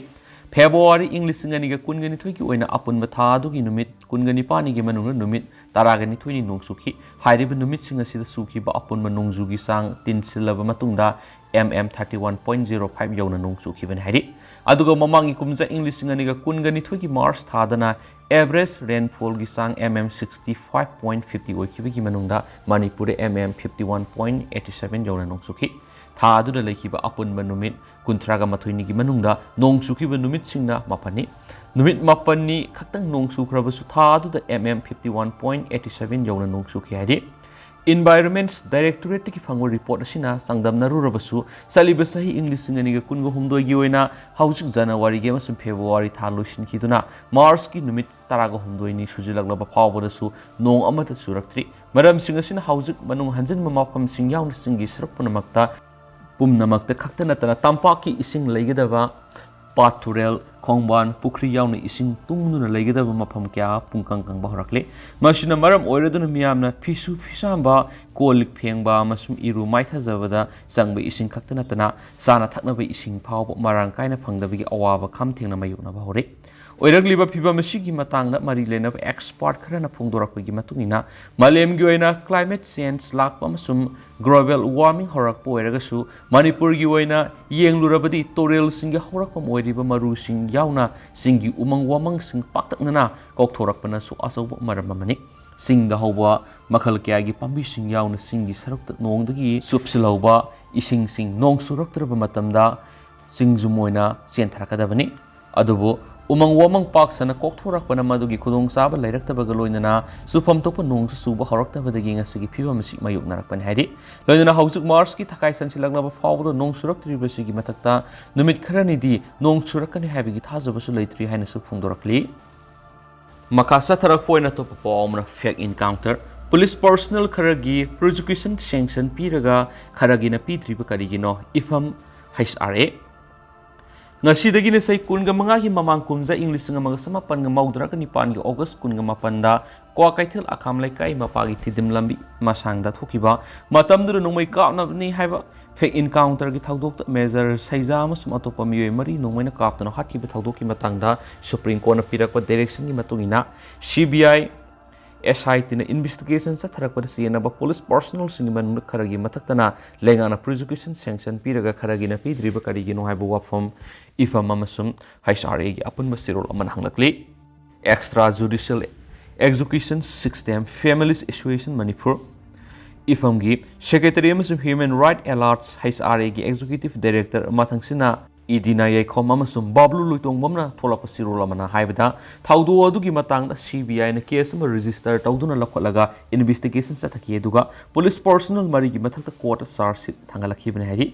ꯐꯦꯕ꯭ꯔꯨꯋꯥꯔꯤ ꯏꯪ ꯂꯤꯁꯤꯡ ꯑꯅꯤꯒ ꯀꯨꯟꯒ ꯅꯤꯊꯣꯏꯒꯤ ꯑꯣꯏꯅ ꯑꯄꯨꯟꯕ ꯊꯥ ꯑꯗꯨꯒꯤ ꯅꯨꯃꯤꯠ ꯀꯨꯟꯒ ꯅꯤꯄꯥꯜꯅꯤꯒꯤ ꯃꯅꯨꯡꯗ ꯅꯨꯃꯤꯠ ꯇꯔꯥꯒ ꯅꯤꯊꯣꯏꯅꯤ ꯅꯣꯡ ꯆꯨꯈꯤ꯫ ꯍꯥꯏꯔꯤꯕ ꯅꯨꯃꯤꯠꯁꯤꯡ ꯑꯁꯤꯗ ꯆꯨꯈꯤꯕ ꯑꯄꯨꯟꯕ ꯅꯣꯡꯖꯨꯒꯤ ꯆꯥꯡ ꯇꯤꯟꯁꯤꯜꯂꯕ ꯃꯇꯨꯡꯗ M M thirty one point zero five ꯌꯧꯅ ꯅꯣꯡ ꯆꯨꯈꯤꯕꯅꯤ ꯍꯥꯏꯔꯤ꯫ ꯑꯗꯨꯒ ꯃꯃꯥꯡꯒꯤ ꯀꯨꯝꯖꯥ ꯏꯪ ꯂꯤꯁꯤꯡ ꯑꯅꯤꯒ ꯀꯨꯟꯒ ꯅꯤꯊꯣꯏꯒꯤ ꯃꯥꯔꯆ ꯊꯥꯗꯅ average rainfallꯒꯤ ꯆꯥꯡ M M sixty five point fifty ꯑꯣꯏꯈꯤꯕꯒꯤ ꯃꯅꯨꯡꯗ ꯃꯅꯤꯄꯨꯔꯗ M M fifty one point eighty seven ꯌꯧꯅ ꯅꯣꯡ ꯆꯨꯈꯤ꯫ ꯊꯥ ꯑꯗꯨꯗ ꯂꯩꯈꯤꯕ ꯑꯄꯨꯟꯕ ꯅꯨꯃꯤꯠ ꯀꯨꯟꯊ꯭ꯔꯥꯒ ꯃꯥꯊꯣꯏꯅꯤꯒꯤ ꯃꯅꯨꯡꯗ ꯅꯣꯡ ꯆꯨꯈꯤꯕ ꯅꯨꯃꯤꯠꯁꯤꯡꯅ ꯃꯥꯄꯟꯅꯤ꯫ ꯅꯨꯃꯤꯠ ꯃꯥꯄꯟꯅꯤ ꯈꯛꯇꯪ ꯅꯣꯡ ꯆꯨꯈ꯭ꯔꯕꯁꯨ ꯊꯥ ꯑꯗꯨꯗ M M fifty one point eighty seven ꯌꯧꯅ ꯅꯣꯡ ꯆꯨꯈꯤ ꯍꯥꯏꯔꯤ꯫ Environment Directorateꯇꯒꯤ ꯐꯪꯕ report ꯑꯁꯤꯅ ꯆꯥꯡꯗꯝꯅꯔꯨꯔꯕꯁꯨ, ꯆꯠꯂꯤꯕ ꯆꯍꯤ ꯏꯪ ꯂꯤꯁꯤꯡ ꯑꯅꯤꯒ ꯀꯨꯟꯒ ꯍꯨꯝꯗꯣꯏꯒꯤ ꯑꯣꯏꯅ ꯍꯧꯖꯤꯛ ꯖꯅꯋꯥꯔꯤꯒꯤ ꯑꯃꯁꯨꯡ ꯐꯦꯕ꯭ꯔꯨꯋꯥꯔꯤ ꯊꯥ ꯂꯣꯏꯁꯤꯟꯈꯤꯗꯨꯅ ꯃꯥꯔꯆꯀꯤ ꯅꯨꯃꯤꯠ ꯇꯔꯥꯒ ꯍꯨꯝꯗꯣꯏꯅꯤ ꯁꯨꯖꯤꯜꯂꯛꯂꯕ ꯐꯥꯎꯕꯗꯁꯨ ꯅꯣꯡ ꯑꯃꯠꯇ ꯆꯨꯔꯛꯇ꯭ꯔꯤ꯫ ꯃꯔꯝꯁꯤꯡ ꯑꯁꯤꯅ ꯍꯧꯖꯤꯛ ꯃꯅꯨꯡ ꯍꯟꯖꯤꯟꯕ ꯃꯐꯝꯁꯤꯡ ꯌꯥꯎꯅ ꯆꯤꯡꯒꯤ ꯁꯔꯨꯛ ꯄꯨꯝꯅꯃꯛꯇ, ꯄꯨꯝꯅꯃꯛꯇ ꯈꯛꯇ ꯅꯠꯇꯅ ꯇꯝꯄꯥꯛꯀꯤ ꯏꯁꯤꯡ ꯂꯩꯒꯗꯕ ꯄꯥꯠ, ꯇꯨꯔꯦꯜ, ꯈꯣꯡꯕꯥꯟ, ꯄꯨꯈ꯭ꯔꯤ ꯌꯥꯎꯅ ꯏꯁꯤꯡ ꯇꯨꯡꯗꯨꯅ ꯂꯩꯒꯗꯕ ꯃꯐꯝ ꯀꯌꯥ ꯄꯨꯡꯀꯪ ꯀꯪꯕ ꯍꯧꯔꯛꯂꯦ꯫ ꯃꯁꯤꯅ ꯃꯔꯝ ꯑꯣꯏꯔꯗꯨꯅ ꯃꯤꯌꯥꯝꯅ ꯐꯤꯁꯨ ꯐꯤꯁꯥꯝꯕ, ꯀꯣꯜ ꯂꯤꯛ ꯐꯦꯡꯕ ꯑꯃꯁꯨꯡ ꯏꯔꯨ ꯃꯥꯏꯊꯖꯕꯗ ꯆꯪꯕ ꯏꯁꯤꯡ ꯈꯛꯇ ꯅꯠꯇꯅ ꯆꯥꯅ ꯊꯛꯅꯕ ꯏꯁꯤꯡ ꯐꯥꯎꯕ ꯃꯔꯥꯡ ꯀꯥꯏꯅ ꯐꯪꯗꯕꯒꯤ ꯑꯋꯥꯕ ꯈꯝ ꯊꯦꯡꯅ ꯃꯥꯌꯣꯛꯅꯕ ꯍꯧꯔꯦ꯫ ꯑꯣꯏꯔꯛꯂꯤꯕ ꯐꯤꯚꯝ ꯑꯁꯤꯒꯤ ꯃꯇꯥꯡꯗ ꯃꯔꯤ ꯂꯩꯅꯕ expert ꯈꯔꯅ ꯐꯣꯡꯗꯣꯔꯛꯄꯒꯤ ꯃꯇꯨꯡ ꯏꯟꯅ, ꯃꯥꯂꯦꯝꯒꯤ ꯑꯣꯏꯅ climate change ꯂꯥꯛꯄ ꯑꯃꯁꯨꯡ global warming ꯍꯧꯔꯛꯄ ꯑꯣꯏꯔꯒꯁꯨ, ꯃꯅꯤꯄꯨꯔꯒꯤ ꯑꯣꯏꯅ ꯌꯦꯡꯂꯨꯔꯕꯗꯤ ꯇꯨꯔꯦꯜꯁꯤꯡꯒꯤ ꯍꯧꯔꯛꯐꯝ ꯑꯣꯏꯔꯤꯕ ꯃꯔꯨꯁꯤꯡ ꯌꯥꯎꯅ ꯆꯤꯡꯒꯤ ꯎꯃꯪ ꯋꯥꯃꯪꯁꯤꯡ ꯄꯥꯛꯇꯛꯅꯅ ꯀꯣꯛꯊꯣꯔꯛꯄꯅꯁꯨ ꯑꯆꯧꯕ ꯃꯔꯝ ꯑꯃꯅꯤ꯫ ꯆꯤꯡꯗ ꯍꯧꯕ ꯃꯈꯜ ꯀꯌꯥꯒꯤ ꯄꯥꯝꯕꯤꯁꯤꯡ ꯌꯥꯎꯅ ꯆꯤꯡꯒꯤ ꯁꯔꯨꯛꯇ ꯅꯣꯡꯗꯒꯤ ꯆꯨꯞꯁꯤꯜꯍꯧꯕ ꯏꯁꯤꯡꯁꯤꯡ ꯅꯣꯡ ꯆꯨꯔꯛꯇ꯭ꯔꯕ ꯃꯇꯝꯗ ꯆꯤꯡꯖꯨꯝ ꯑꯣꯏꯅ ꯆꯦꯟꯊꯔꯛꯀꯗꯕꯅꯤ꯫ ꯑꯗꯨꯕꯨ ꯎꯃꯪ ꯋꯥꯃꯪ ꯄꯥꯛ ꯁꯟꯅ ꯀꯣꯛꯊꯣꯔꯛꯄꯅ ꯃꯗꯨꯒꯤ ꯈꯨꯗꯣꯡꯆꯥꯕ ꯂꯩꯔꯛꯇꯕꯒ ꯂꯣꯏꯅꯅ ꯆꯨꯐꯝ ꯊꯣꯛꯄ ꯅꯣꯡꯁꯨ ꯆꯨꯕ ꯍꯧꯔꯛꯇꯕꯗꯒꯤ ꯉꯁꯤꯒꯤ ꯐꯤꯕꯝ ꯑꯁꯤ ꯃꯥꯌꯣꯛꯅꯔꯛꯄꯅꯤ ꯍꯥꯏꯔꯤ꯫ ꯂꯣꯏꯅꯅ ꯍꯧꯖꯤꯛ ꯃꯥꯔꯆꯀꯤ ꯊꯥꯀꯥꯏ ꯁꯟꯁꯤꯜꯂꯛꯂꯕ ꯐꯥꯎꯕꯗ ꯅꯣꯡ ꯆꯨꯔꯛꯇ꯭ꯔꯤꯕꯁꯤꯒꯤ ꯃꯊꯛꯇ ꯅꯨꯃꯤꯠ ꯈꯔꯅꯤꯗꯤ ꯅꯣꯡ ꯆꯨꯔꯛꯀꯅꯤ ꯍꯥꯏꯕꯒꯤ ꯊꯥꯖꯕꯁꯨ ꯂꯩꯇ꯭ꯔꯤ ꯍꯥꯏꯅꯁꯨ ꯐꯣꯡꯗꯣꯔꯛꯂꯤ꯫ ꯃꯈꯥ ꯆꯠꯊꯔꯛꯄ ꯑꯣꯏꯅ ꯑꯇꯣꯞꯄ ꯄꯥꯎ ꯑꯃꯅ, fake encounter꯫ Police personnel ꯈꯔꯒꯤ prosecution sanction ꯄꯤꯔꯒ ꯈꯔꯒꯤꯅ ꯄꯤꯗ꯭ꯔꯤꯕ ꯀꯔꯤꯒꯤꯅꯣ? ꯏꯐꯝ H R A꯫ ꯉꯁꯤꯗꯒꯤꯅ ꯆꯍꯤ ꯀꯨꯟꯒ ꯃꯉꯥꯒꯤ ꯃꯃꯥꯡ ꯀꯨꯝꯖꯥ ꯏꯪ ꯂꯤꯁꯤꯡ ꯑꯃꯒ ꯆꯃꯥꯄꯟꯒ ꯃꯧꯗ꯭ꯔꯥꯒ ꯅꯤꯄꯥꯟꯒꯤ August ꯀꯨꯟꯒ ꯃꯥꯄꯟꯗ ꯀ꯭ꯋꯥꯀꯩꯊꯦꯜ ꯑꯈꯥꯝ ꯂꯩꯀꯥꯏ ꯃꯄꯥꯒꯤ ꯊꯤꯗꯤꯝ ꯂꯝꯕꯤ ꯃꯁꯥꯡꯗ ꯊꯣꯛꯈꯤꯕ ꯃꯇꯝꯗꯨꯗ ꯅꯣꯡꯃꯩ ꯀꯥꯞꯅꯕꯅꯤ ꯍꯥꯏꯕ fake encounterꯒꯤ ꯊꯧꯗꯣꯛꯇ ꯃꯦꯖꯔ ꯁꯩꯖꯥ ꯑꯃꯁꯨꯡ ꯑꯇꯣꯞꯄ ꯃꯤꯑꯣꯏ ꯃꯔꯤ ꯅꯣꯡꯃꯩꯅ ꯀꯥꯞꯇꯨꯅ ꯍꯥꯠꯈꯤꯕ ꯊꯧꯗꯣꯛꯀꯤ ꯃꯇꯥꯡꯗ Supreme Courtꯅ ꯄꯤꯔꯛꯄ directionꯒꯤ ꯃꯇꯨꯡ ꯏꯟꯅ C B I S I Tꯅ investigation ꯆꯠꯊꯔꯛꯄꯗ ꯆꯦꯟꯅꯕ police personnelꯁꯤꯡꯒꯤ ꯃꯅꯨꯡꯗ ꯈꯔꯒꯤ ꯃꯊꯛꯇꯅ ꯂꯩꯉꯥꯛꯅ prosecution sanction ꯄꯤꯔꯒ ꯈꯔꯒꯤꯅ ꯄꯤꯗ꯭ꯔꯤꯕ ꯀꯔꯤꯒꯤꯅꯣ ꯍꯥꯏꯕ ꯋꯥꯐꯝ ꯏꯐꯝ ꯑꯃꯁꯨꯡ H R Aꯒꯤ ꯑꯄꯨꯟꯕ ꯆꯦꯔꯣꯜ ꯑꯃꯅ ꯍꯪꯂꯛꯂꯤ꯫ Extra Judicial Execution System, Families Association Manipur, ꯏꯐꯝꯒꯤ Secretary ꯑꯃꯁꯨꯡ Human Right Alerts, H R Aꯒꯤ Executive Director ꯃꯊꯪꯁꯤꯅ ꯏꯗꯤꯅꯥ ꯌꯥꯏꯈꯣꯝ ꯑꯃꯁꯨꯡ ꯕꯥꯕ꯭ꯂꯨ ꯂꯣꯏꯇꯣꯡꯕꯝꯅ ꯊꯣꯛꯂꯛꯄ ꯆꯦꯔꯣꯜ ꯑꯃꯅ ꯍꯥꯏꯕꯗ, ꯊꯧꯗꯣꯛ ꯑꯗꯨꯒꯤ ꯃꯇꯥꯡꯗ C B Iꯅ case ꯑꯃ register ꯇꯧꯗꯨꯅ ꯂꯧꯈꯠꯂꯒ investigation ꯆꯠꯊꯈꯤ, ꯑꯗꯨꯒ police personnel ꯃꯔꯤꯒꯤ ꯃꯊꯛꯇ courtꯇ charge sheet ꯊꯥꯡꯒꯠꯂꯛꯈꯤꯕꯅꯤ ꯍꯥꯏꯔꯤ꯫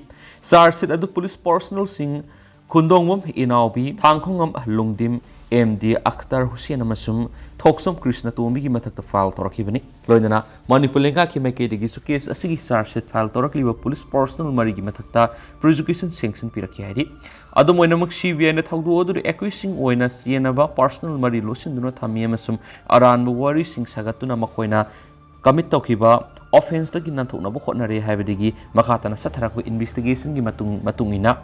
Charge sheet ꯑꯗꯨ police personnelꯁꯤꯡ ꯈꯨꯟꯗꯣꯡꯕꯝ ꯏꯅꯥꯎꯕꯤ, ꯊꯥꯡꯈꯣꯡꯉꯝ ꯂꯨꯡꯗꯤꯝ, M D Akhtar Hussain ꯑꯃꯁꯨꯡ ꯊꯣꯛꯆꯣꯝ ꯀ꯭ꯔꯤꯁꯅ ꯇꯣꯝꯕꯤꯒꯤ ꯃꯊꯛꯇ file ꯇꯧꯔꯛꯈꯤꯕꯅꯤ꯫ ꯂꯣꯏꯅꯅ ꯃꯅꯤꯄꯨꯔ ꯂꯩꯉꯥꯛꯀꯤ ꯃꯥꯏꯀꯩꯗꯒꯤꯁꯨ case ꯑꯁꯤꯒꯤ charge sheet file ꯇꯧꯔꯛꯂꯤꯕ police personnel ꯃꯔꯤꯒꯤ ꯃꯊꯛꯇ prosecution sanction ꯄꯤꯔꯛꯈꯤ ꯍꯥꯏꯔꯤ꯫ ꯑꯗꯨꯝ ꯑꯣꯏꯅꯃꯛ, C B Iꯅ ꯊꯧꯗꯣꯛ ꯑꯗꯨꯗ accusedꯁꯤꯡ ꯑꯣꯏꯅ ꯆꯦꯟꯅꯕ personnel ꯃꯔꯤ ꯂꯣꯠꯁꯤꯟꯗꯨꯅ ꯊꯝꯃꯤ ꯑꯃꯁꯨꯡ ꯑꯔꯥꯟꯕ ꯋꯥꯔꯤꯁꯤꯡ ꯁꯥꯒꯠꯇꯨꯅ ꯃꯈꯣꯏꯅ commit ꯇꯧꯈꯤꯕ offenceꯇꯒꯤ ꯅꯥꯟꯊꯣꯛꯅꯕ ꯍꯣꯠꯅꯔꯦ ꯍꯥꯏꯕꯗꯒꯤ ꯃꯈꯥ ꯇꯥꯅ ꯆꯠꯊꯔꯛꯄ investigationꯒꯤ ꯃꯇꯨꯡ, ꯃꯇꯨꯡ ꯏꯟꯅ,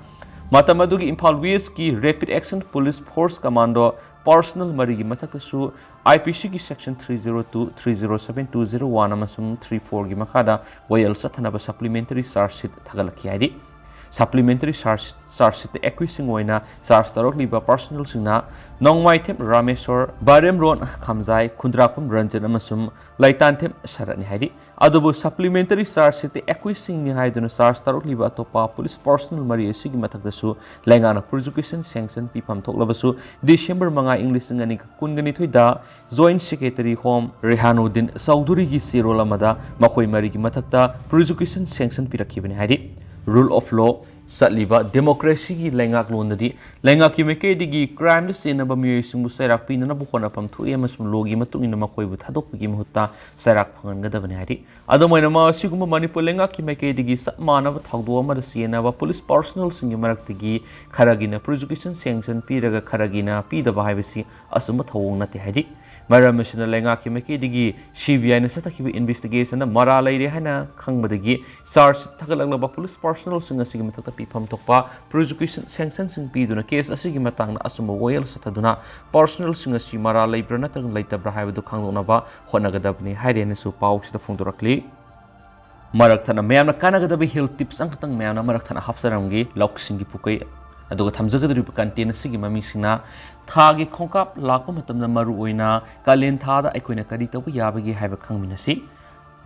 ꯃꯇꯝ ꯑꯗꯨꯒꯤ Imphal Westꯀꯤ Rapid Action Police Force Commando personnel ꯃꯔꯤꯒꯤ ꯃꯊꯛꯇꯁꯨ I P Cꯒꯤ section three zero two, three zero seven, two zero one ꯑꯃꯁꯨꯡ three fourꯒꯤ ꯃꯈꯥꯗ ꯋꯥꯌꯦꯜ ꯆꯠꯊꯅꯕ supplementary charge sheet ꯊꯥꯒꯠꯂꯛꯈꯤ ꯍꯥꯏꯔꯤ꯫ Supplementary charge, charge sheetꯇ accusedꯁꯤꯡ ꯑꯣꯏꯅ charge ꯇꯧꯔꯛꯂꯤꯕ personnelꯁꯤꯡꯅ ꯅꯣꯡꯃꯥꯏꯊꯦꯝ ꯔꯥꯃꯦꯁꯣꯔ, ꯕꯥꯔꯦꯝꯔꯣꯟ ꯈꯝꯖꯥꯏ, ꯈꯨꯟꯗ꯭ꯔꯥꯛꯄꯝ ꯔꯟꯖꯟ ꯑꯃꯁꯨꯡ ꯂꯩꯇꯥꯟꯊꯦꯝ ꯁꯔꯠꯅꯤ ꯍꯥꯏꯔꯤ꯫ ꯑꯗꯨꯕꯨ supplementary charge sheetꯇ accusedꯁꯤꯡꯅꯤ ꯍꯥꯏꯗꯨꯅ charge ꯇꯧꯔꯛꯂꯤꯕ ꯑꯇꯣꯞꯄ police personnel ꯃꯔꯤ ꯑꯁꯤꯒꯤ ꯃꯊꯛꯇꯁꯨ ꯂꯩꯉꯥꯛꯅ prosecution sanction ꯄꯤꯐꯝ ꯊꯣꯛꯂꯕꯁꯨ, December ꯃꯉꯥ, ꯏꯪ ꯂꯤꯁꯤꯡ ꯑꯅꯤꯒ ꯀꯨꯟꯒ ꯅꯤꯊꯣꯏꯗ Joint Secretary Home ꯔꯦꯍꯥꯅꯨꯗꯤꯟ ꯆꯧꯙꯨꯔꯤꯒꯤ ꯆꯦꯔꯣꯜ ꯑꯃꯗ ꯃꯈꯣꯏ ꯃꯔꯤꯒꯤ ꯃꯊꯛꯇ prosecution sanction ꯄꯤꯔꯛꯈꯤꯕꯅꯤ ꯍꯥꯏꯔꯤ꯫ Rule of law ꯆꯠꯂꯤꯕ democracyꯒꯤ ꯂꯩꯉꯥꯛꯂꯣꯟꯗꯗꯤ ꯂꯩꯉꯥꯛꯀꯤ ꯃꯥꯏꯀꯩꯗꯒꯤ crimeꯗ ꯆꯦꯟꯅꯕ ꯃꯤꯑꯣꯏꯁꯤꯡꯕꯨ ꯆꯩꯔꯥꯛ ꯄꯤꯅꯅꯕ ꯍꯣꯠꯅꯐꯝ ꯊꯣꯛꯏ ꯑꯃꯁꯨꯡ lawꯒꯤ ꯃꯇꯨꯡ ꯏꯟꯅ ꯃꯈꯣꯏꯕꯨ ꯊꯥꯗꯣꯛꯄꯒꯤ ꯃꯍꯨꯠꯇ ꯆꯩꯔꯥꯛ ꯐꯪꯍꯟꯒꯗꯕꯅꯤ ꯍꯥꯏꯔꯤ꯫ ꯑꯗꯨꯝ ꯑꯣꯏꯅꯃꯛ, ꯑꯁꯤꯒꯨꯝꯕ ꯃꯅꯤꯄꯨꯔ ꯂꯩꯉꯥꯛꯀꯤ ꯃꯥꯏꯀꯩꯗꯒꯤ ꯆꯞ ꯃꯥꯟꯅꯕ ꯊꯧꯗꯣꯛ ꯑꯃꯗ ꯆꯦꯟꯅꯕ police personnelꯁꯤꯡꯒꯤ ꯃꯔꯛꯇꯒꯤ ꯈꯔꯒꯤꯅ prosecution sanction ꯄꯤꯔꯒ ꯈꯔꯒꯤꯅ ꯄꯤꯗꯕ ꯍꯥꯏꯕꯁꯤ ꯑꯆꯨꯝꯕ ꯊꯧꯑꯣꯡ ꯅꯠꯇꯦ ꯍꯥꯏꯔꯤ꯫ ꯃꯔꯝ ꯑꯁꯤꯅ ꯂꯩꯉꯥꯛꯀꯤ ꯃꯥꯏꯀꯩꯗꯒꯤ ꯁꯤ ꯕꯤ ꯑꯥꯏꯅ ꯆꯠꯊꯈꯤꯕ ꯏꯟꯚꯦꯁꯇꯤꯒꯦꯁꯟꯗ ꯃꯔꯥꯜ ꯂꯩꯔꯦ ꯍꯥꯏꯅ ꯈꯪꯕꯗꯒꯤ ꯆꯥꯔꯖ ꯊꯥꯒꯠꯂꯛꯂꯕ ꯄꯨꯂꯤꯁ ꯄꯥꯔꯁꯣꯅꯦꯜꯁꯤꯡ ꯑꯁꯤꯒꯤ ꯃꯊꯛꯇ ꯄꯤꯐꯝ ꯊꯣꯛꯄ ꯄ꯭ꯔꯣꯁꯤꯀ꯭ꯌꯨꯁꯟ ꯁꯦꯡꯁꯟꯁꯤꯡ ꯄꯤꯗꯨꯅ ꯀꯦꯁ ꯑꯁꯤꯒꯤ ꯃꯇꯥꯡꯗ ꯑꯆꯨꯝꯕ ꯋꯥꯌꯦꯜ ꯆꯠꯊꯗꯨꯅ ꯄꯥꯔꯁꯣꯅꯦꯜꯁꯤꯡ ꯑꯁꯤ ꯃꯔꯥꯜ ꯂꯩꯕ꯭ꯔꯥ ꯅꯠꯇ꯭ꯔꯒ ꯂꯩꯇꯕ꯭ꯔꯥ ꯍꯥꯏꯕꯗꯨ ꯈꯪꯗꯣꯛꯅꯕ ꯍꯣꯠꯅꯒꯗꯕꯅꯤ ꯍꯥꯏꯔꯦꯅꯁꯨ ꯄꯥꯎꯁꯤꯗ ꯐꯣꯡꯗꯣꯔꯛꯂꯤ꯫ ꯃꯔꯛ ꯊꯠꯅ ꯃꯌꯥꯝꯅ ꯀꯥꯟꯅꯒꯗꯕ ꯍꯦꯜꯊ ꯇꯤꯞꯁ ꯑꯃꯈꯛꯇꯪ ꯃꯌꯥꯝꯅ ꯃꯔꯛ ꯊꯠꯅ ꯍꯥꯞꯆꯔꯝꯒꯦ꯫ ꯂꯧꯁꯤꯡꯒꯤ ꯄꯨꯀꯩ ꯑꯗꯨꯒ ꯊꯝꯖꯒꯗꯧꯔꯤꯕ ꯀꯟꯇꯦꯟ ꯑꯁꯤꯒꯤ ꯃꯃꯤꯡꯁꯤꯅ ꯊꯥꯒꯤ ꯈꯣꯡꯀꯥꯞ ꯂꯥꯛꯄ ꯃꯇꯝꯗ ꯃꯔꯨꯑꯣꯏꯅ ꯀꯥꯂꯦꯟ ꯊꯥꯗ ꯑꯩꯈꯣꯏꯅ ꯀꯔꯤ ꯇꯧꯕ ꯌꯥꯕꯒꯦ ꯍꯥꯏꯕ ꯈꯪꯃꯤꯟꯅꯁꯤ꯫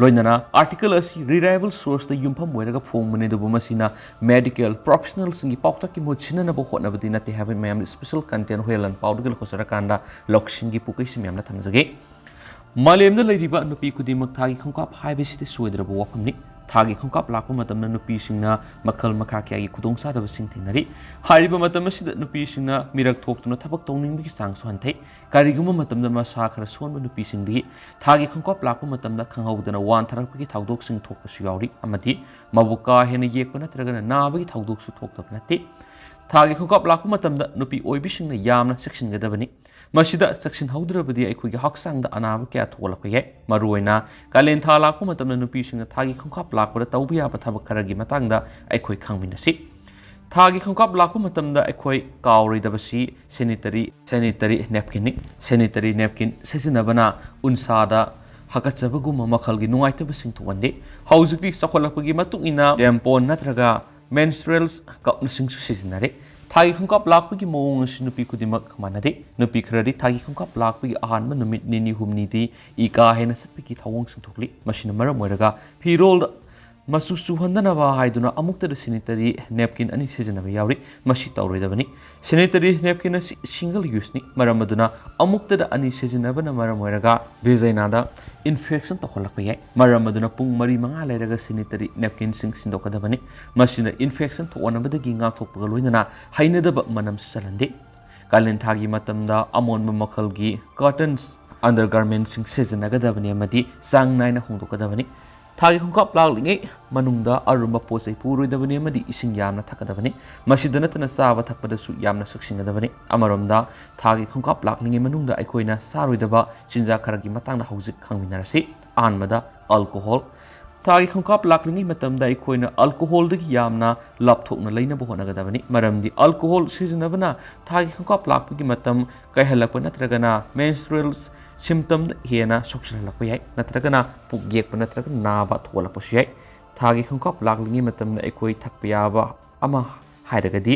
ꯂꯣꯏꯅꯅ ꯑꯥꯔꯇꯤꯀꯜ ꯑꯁꯤ ꯔꯤꯂꯥꯏꯕꯜ ꯁꯣꯔꯁꯇ ꯌꯨꯝꯐꯝ ꯑꯣꯏꯔꯒ ꯐꯣꯡꯕꯅꯤ, ꯑꯗꯨꯕꯨ ꯃꯁꯤꯅ ꯃꯦꯗꯤꯀꯦꯜ ꯄ꯭ꯔꯣꯐꯦꯁꯅꯦꯜꯁꯤꯡꯒꯤ ꯄꯥꯎꯇꯥꯛꯀꯤ ꯃꯍꯨꯠ ꯁꯤꯟꯅꯅꯕ ꯍꯣꯠꯅꯕꯗꯤ ꯅꯠꯇꯦ ꯍꯥꯏꯕ ꯃꯌꯥꯝ ꯏꯁꯄꯤꯁꯦꯜ ꯀꯟꯇꯦꯟ ꯍꯨꯌꯦꯜꯂꯟ ꯄꯥꯎꯗꯒꯤ ꯂꯧꯈꯠꯆꯔꯀꯥꯟꯗ ꯂꯧꯁꯤꯡꯒꯤ ꯄꯨꯀꯩꯁꯤ ꯃꯌꯥꯝꯅ ꯊꯝꯖꯒꯦ꯫ ꯃꯥꯂꯦꯝꯗ ꯂꯩꯔꯤꯕ ꯅꯨꯄꯤ ꯈꯨꯗꯤꯡꯃꯛ ꯊꯥꯒꯤ ꯈꯣꯡꯀꯥꯞ ꯍꯥꯏꯕꯁꯤꯗꯤ ꯁꯣꯏꯗ꯭ꯔꯕ ꯋꯥꯐꯝꯅꯤ꯫ ꯊꯥꯒꯤ ꯈꯣꯡꯀꯥꯞ ꯂꯥꯛꯄ ꯃꯇꯝꯗ ꯅꯨꯄꯤꯁꯤꯡꯅ ꯃꯈꯜ ꯃꯈꯥ ꯀꯌꯥꯒꯤ ꯈꯨꯗꯣꯡꯆꯥꯗꯕꯁꯤꯡ ꯊꯦꯡꯅꯔꯤ꯫ ꯍꯥꯏꯔꯤꯕ ꯃꯇꯝ ꯑꯁꯤꯗ ꯅꯨꯄꯤꯁꯤꯡꯅ ꯃꯤꯔꯛ ꯊꯣꯛꯇꯨꯅ ꯊꯕꯛ ꯇꯧꯅꯤꯡꯕꯒꯤ ꯆꯥꯡꯁꯨ ꯍꯟꯊꯩ꯫ ꯀꯔꯤꯒꯨꯝꯕ ꯃꯇꯝꯗ ꯃꯁꯥ ꯈꯔ ꯁꯣꯟꯕ ꯅꯨꯄꯤꯁꯤꯡꯗꯒꯤ ꯊꯥꯒꯤ ꯈꯣꯡꯀꯥꯞ ꯂꯥꯛꯄ ꯃꯇꯝꯗ ꯈꯪꯍꯧꯗꯅ ꯋꯥꯟꯊꯔꯛꯄꯒꯤ ꯊꯧꯗꯣꯛꯁꯤꯡ ꯊꯣꯛꯄꯁꯨ ꯌꯥꯎꯔꯤ, ꯑꯃꯗꯤ ꯃꯕꯨꯛ ꯀꯥ ꯍꯦꯟꯅ ꯌꯦꯛꯄ ꯅꯠꯇ꯭ꯔꯒꯅ ꯅꯥꯕꯒꯤ ꯊꯧꯗꯣꯛꯁꯨ ꯊꯣꯛꯇꯕ ꯅꯠꯇꯦ꯫ ꯊꯥꯒꯤ ꯈꯣꯡꯀꯥꯞ ꯂꯥꯛꯄ ꯃꯇꯝꯗ ꯅꯨꯄꯤ ꯑꯣꯏꯕꯤꯁꯤꯡꯅ ꯌꯥꯝꯅ ꯆꯦꯛꯁꯤꯟꯒꯗꯕꯅꯤ꯫ ꯃꯁꯤꯗ ꯆꯦꯛꯁꯤꯟꯍꯧꯗ꯭ꯔꯕꯗꯤ ꯑꯩꯈꯣꯏꯒꯤ ꯍꯛꯆꯥꯡꯗ ꯑꯅꯥꯕ ꯀꯌꯥ ꯊꯣꯛꯂꯛꯄ ꯌꯥꯏ꯫ ꯃꯔꯨꯑꯣꯏꯅ ꯀꯥꯂꯦꯟ ꯊꯥ ꯂꯥꯛꯄ ꯃꯇꯝꯗ ꯅꯨꯄꯤꯁꯤꯡꯅ ꯊꯥꯒꯤ ꯈꯣꯡꯀꯥꯞ ꯂꯥꯛꯄꯗ ꯇꯧꯕ ꯌꯥꯕ ꯊꯕꯛ ꯈꯔꯒꯤ ꯃꯇꯥꯡꯗ ꯑꯩꯈꯣꯏ ꯈꯪꯃꯤꯟꯅꯁꯤ꯫ ꯊꯥꯒꯤ ꯈꯣꯡꯀꯥꯞ ꯂꯥꯛꯄ ꯃꯇꯝꯗ ꯑꯩꯈꯣꯏ ꯀꯥꯎꯔꯣꯏꯗꯕꯁꯤ ꯁꯦꯅꯤꯇꯔꯤ, ꯁꯦꯅꯤꯇꯔꯤ ꯅꯦꯞꯀꯤꯟꯅꯤ꯫ ꯁꯦꯅꯤꯇꯔꯤ ꯅꯦꯞꯀꯤꯟ ꯁꯤꯖꯤꯟꯅꯕꯅ ꯎꯟꯁꯥꯗ ꯍꯥꯀꯠꯆꯕꯒꯨꯝꯕ ꯃꯈꯜꯒꯤ ꯅꯨꯡꯉꯥꯏꯇꯕꯁꯤꯡ ꯊꯣꯛꯍꯟꯗꯦ꯫ ꯍꯧꯖꯤꯛꯇꯤ ꯆꯥꯎꯈꯠꯂꯛꯄꯒꯤ ꯃꯇꯨꯡ ꯏꯟꯅ ꯇꯦꯝꯄꯣꯟ ꯅꯠꯇ꯭ꯔꯒ ꯃꯦꯟꯁꯇ꯭ꯔꯦꯜ ꯀꯞꯅꯁꯤꯡꯁꯨ ꯁꯤꯖꯤꯟꯅꯔꯦ꯫ ꯊꯥꯒꯤ ꯈꯣꯡꯀꯥꯞ ꯂꯥꯛꯄꯒꯤ ꯃꯑꯣꯡ ꯑꯁꯤ ꯅꯨꯄꯤ ꯈꯨꯗꯤꯡꯃꯛ ꯃꯥꯟꯅꯗꯦ꯫ ꯅꯨꯄꯤ ꯈꯔꯗꯤ ꯊꯥꯒꯤ ꯈꯣꯡꯀꯥꯞ ꯂꯥꯛꯄꯒꯤ ꯑꯍꯥꯟꯕ ꯅꯨꯃꯤꯠ ꯅꯤꯅꯤ ꯍꯨꯝꯅꯤꯗꯤ ꯏ ꯀꯥ ꯍꯦꯟꯅ ꯆꯠꯄꯒꯤ ꯊꯧꯑꯣꯡꯁꯤꯡ ꯊꯣꯛꯂꯤ꯫ ꯃꯁꯤꯅ ꯃꯔꯝ ꯑꯣꯏꯔꯒ ꯐꯤꯔꯣꯜꯗ ꯃꯆꯨ ꯆꯨꯍꯟꯗꯅꯕ ꯍꯥꯏꯗꯨꯅ ꯑꯃꯨꯛꯇꯗ ꯁꯦꯅꯤꯇꯔꯤ ꯅꯦꯞꯀꯤꯟ ꯑꯅꯤ ꯁꯤꯖꯤꯟꯅꯕ ꯌꯥꯎꯔꯤ꯫ ꯃꯁꯤ ꯇꯧꯔꯣꯏꯗꯕꯅꯤ꯫ ꯁꯦꯅꯤꯇꯔꯤ ꯅꯦꯞꯀꯤꯟ ꯑꯁꯤ ꯁꯤꯡꯒꯜ ꯌꯨꯁꯅꯤ꯫ ꯃꯔꯝ ꯑꯗꯨꯅ ꯑꯃꯨꯛꯇꯗ ꯑꯅꯤ ꯁꯤꯖꯤꯟꯅꯕꯅ ꯃꯔꯝ ꯑꯣꯏꯔꯒ ꯚꯦꯖꯩꯅꯥꯗ ꯏꯟꯐꯦꯛꯁꯟ ꯇꯧꯍꯜꯂꯛꯄ ꯌꯥꯏ꯫ ꯃꯔꯝ ꯑꯗꯨꯅ ꯄꯨꯡ ꯃꯔꯤ ꯃꯉꯥ ꯂꯩꯔꯒ ꯁꯦꯅꯤꯇꯔꯤ ꯅꯦꯞꯀꯤꯟꯁꯤꯡ ꯁꯤꯟꯗꯣꯛꯀꯗꯕꯅꯤ꯫ ꯃꯁꯤꯅ ꯏꯟꯐꯦꯛꯁꯟ ꯊꯣꯛꯍꯟꯅꯕꯗꯒꯤ ꯉꯥꯛꯊꯣꯛꯄꯒ ꯂꯣꯏꯅꯅ ꯍꯩꯅꯗꯕ ꯃꯅꯝꯁꯨ ꯆꯦꯜꯍꯟꯗꯦ꯫ ꯀꯥꯂꯦꯟ ꯊꯥꯒꯤ ꯃꯇꯝꯗ ꯑꯃꯣꯟꯕ ꯃꯈꯜꯒꯤ ꯀꯔꯇꯟꯁ, ꯑꯟꯗꯔꯒꯥꯔꯃꯦꯟꯁꯤꯡ ꯁꯤꯖꯤꯟꯅꯒꯗꯕꯅꯤ ꯑꯃꯗꯤ ꯆꯥꯡ ꯅꯥꯏꯅ ꯍꯣꯡꯗꯣꯛꯀꯗꯕꯅꯤ꯫ ꯊꯥꯒꯤ ꯈꯣꯡꯀꯥꯞ ꯂꯥꯛꯂꯤꯉꯩ ꯃꯅꯨꯡꯗ ꯑꯔꯨꯝꯕ ꯄꯣꯠ ꯆꯩ ꯄꯨꯔꯣꯏꯗꯕꯅꯤ ꯑꯃꯗꯤ ꯏꯁꯤꯡ ꯌꯥꯝꯅ ꯊꯛꯀꯗꯕꯅꯤ꯫ ꯃꯁꯤꯗ ꯅꯠꯇꯅ ꯆꯥꯕ ꯊꯛꯄꯗꯁꯨ ꯌꯥꯝꯅ ꯆꯦꯛꯁꯤꯟꯒꯗꯕꯅꯤ꯫ ꯑꯃꯔꯣꯝꯗ ꯊꯥꯒꯤ ꯈꯣꯡꯀꯥꯞ ꯂꯥꯛꯂꯤꯉꯩ ꯃꯅꯨꯡꯗ ꯑꯩꯈꯣꯏꯅ ꯆꯥꯔꯣꯏꯗꯕ ꯆꯤꯟꯖꯥꯛ ꯈꯔꯒꯤ ꯃꯇꯥꯡꯗ ꯍꯧꯖꯤꯛ ꯈꯪꯃꯤꯟꯅꯔꯁꯤ꯫ ꯑꯍꯥꯟꯕꯗ, ꯑꯜꯀꯣꯍꯣꯜ꯫ ꯊꯥꯒꯤ ꯈꯣꯡꯀꯥꯞ ꯂꯥꯛꯂꯤꯉꯩ ꯃꯇꯝꯗ ꯑꯩꯈꯣꯏꯅ ꯑꯜꯀꯣꯍꯣꯜꯗꯒꯤ ꯌꯥꯝꯅ ꯂꯥꯞꯊꯣꯛꯅ ꯂꯩꯅꯕ ꯍꯣꯠꯅꯒꯗꯕꯅꯤ, ꯃꯔꯝꯗꯤ ꯑꯜꯀꯣꯍꯣꯜ ꯁꯤꯖꯤꯟꯅꯕꯅ ꯊꯥꯒꯤ ꯈꯣꯡꯀꯥꯞ ꯂꯥꯛꯄꯒꯤ ꯃꯇꯝ ꯀꯥꯏꯍꯜꯂꯛꯄ ꯅꯠꯇ꯭ꯔꯒꯅ menstrual symptomꯗ ꯍꯦꯟꯅ ꯁꯣꯛꯆꯤꯜꯍꯜꯂꯛꯄ ꯌꯥꯏ, ꯅꯠꯇ꯭ꯔꯒꯅ ꯄꯨꯛ ꯌꯦꯛꯄ ꯅꯠꯇ꯭ꯔꯒ ꯅꯥꯕ ꯊꯣꯛꯍꯜꯂꯛꯄꯁꯨ ꯌꯥꯏ꯫ ꯊꯥꯒꯤ ꯈꯣꯡꯀꯥꯞ ꯂꯥꯛꯂꯤꯉꯩ ꯃꯇꯝꯗ ꯑꯩꯈꯣꯏ ꯊꯛꯄ ꯌꯥꯕ ꯑꯃ ꯍꯥꯏꯔꯒꯗꯤ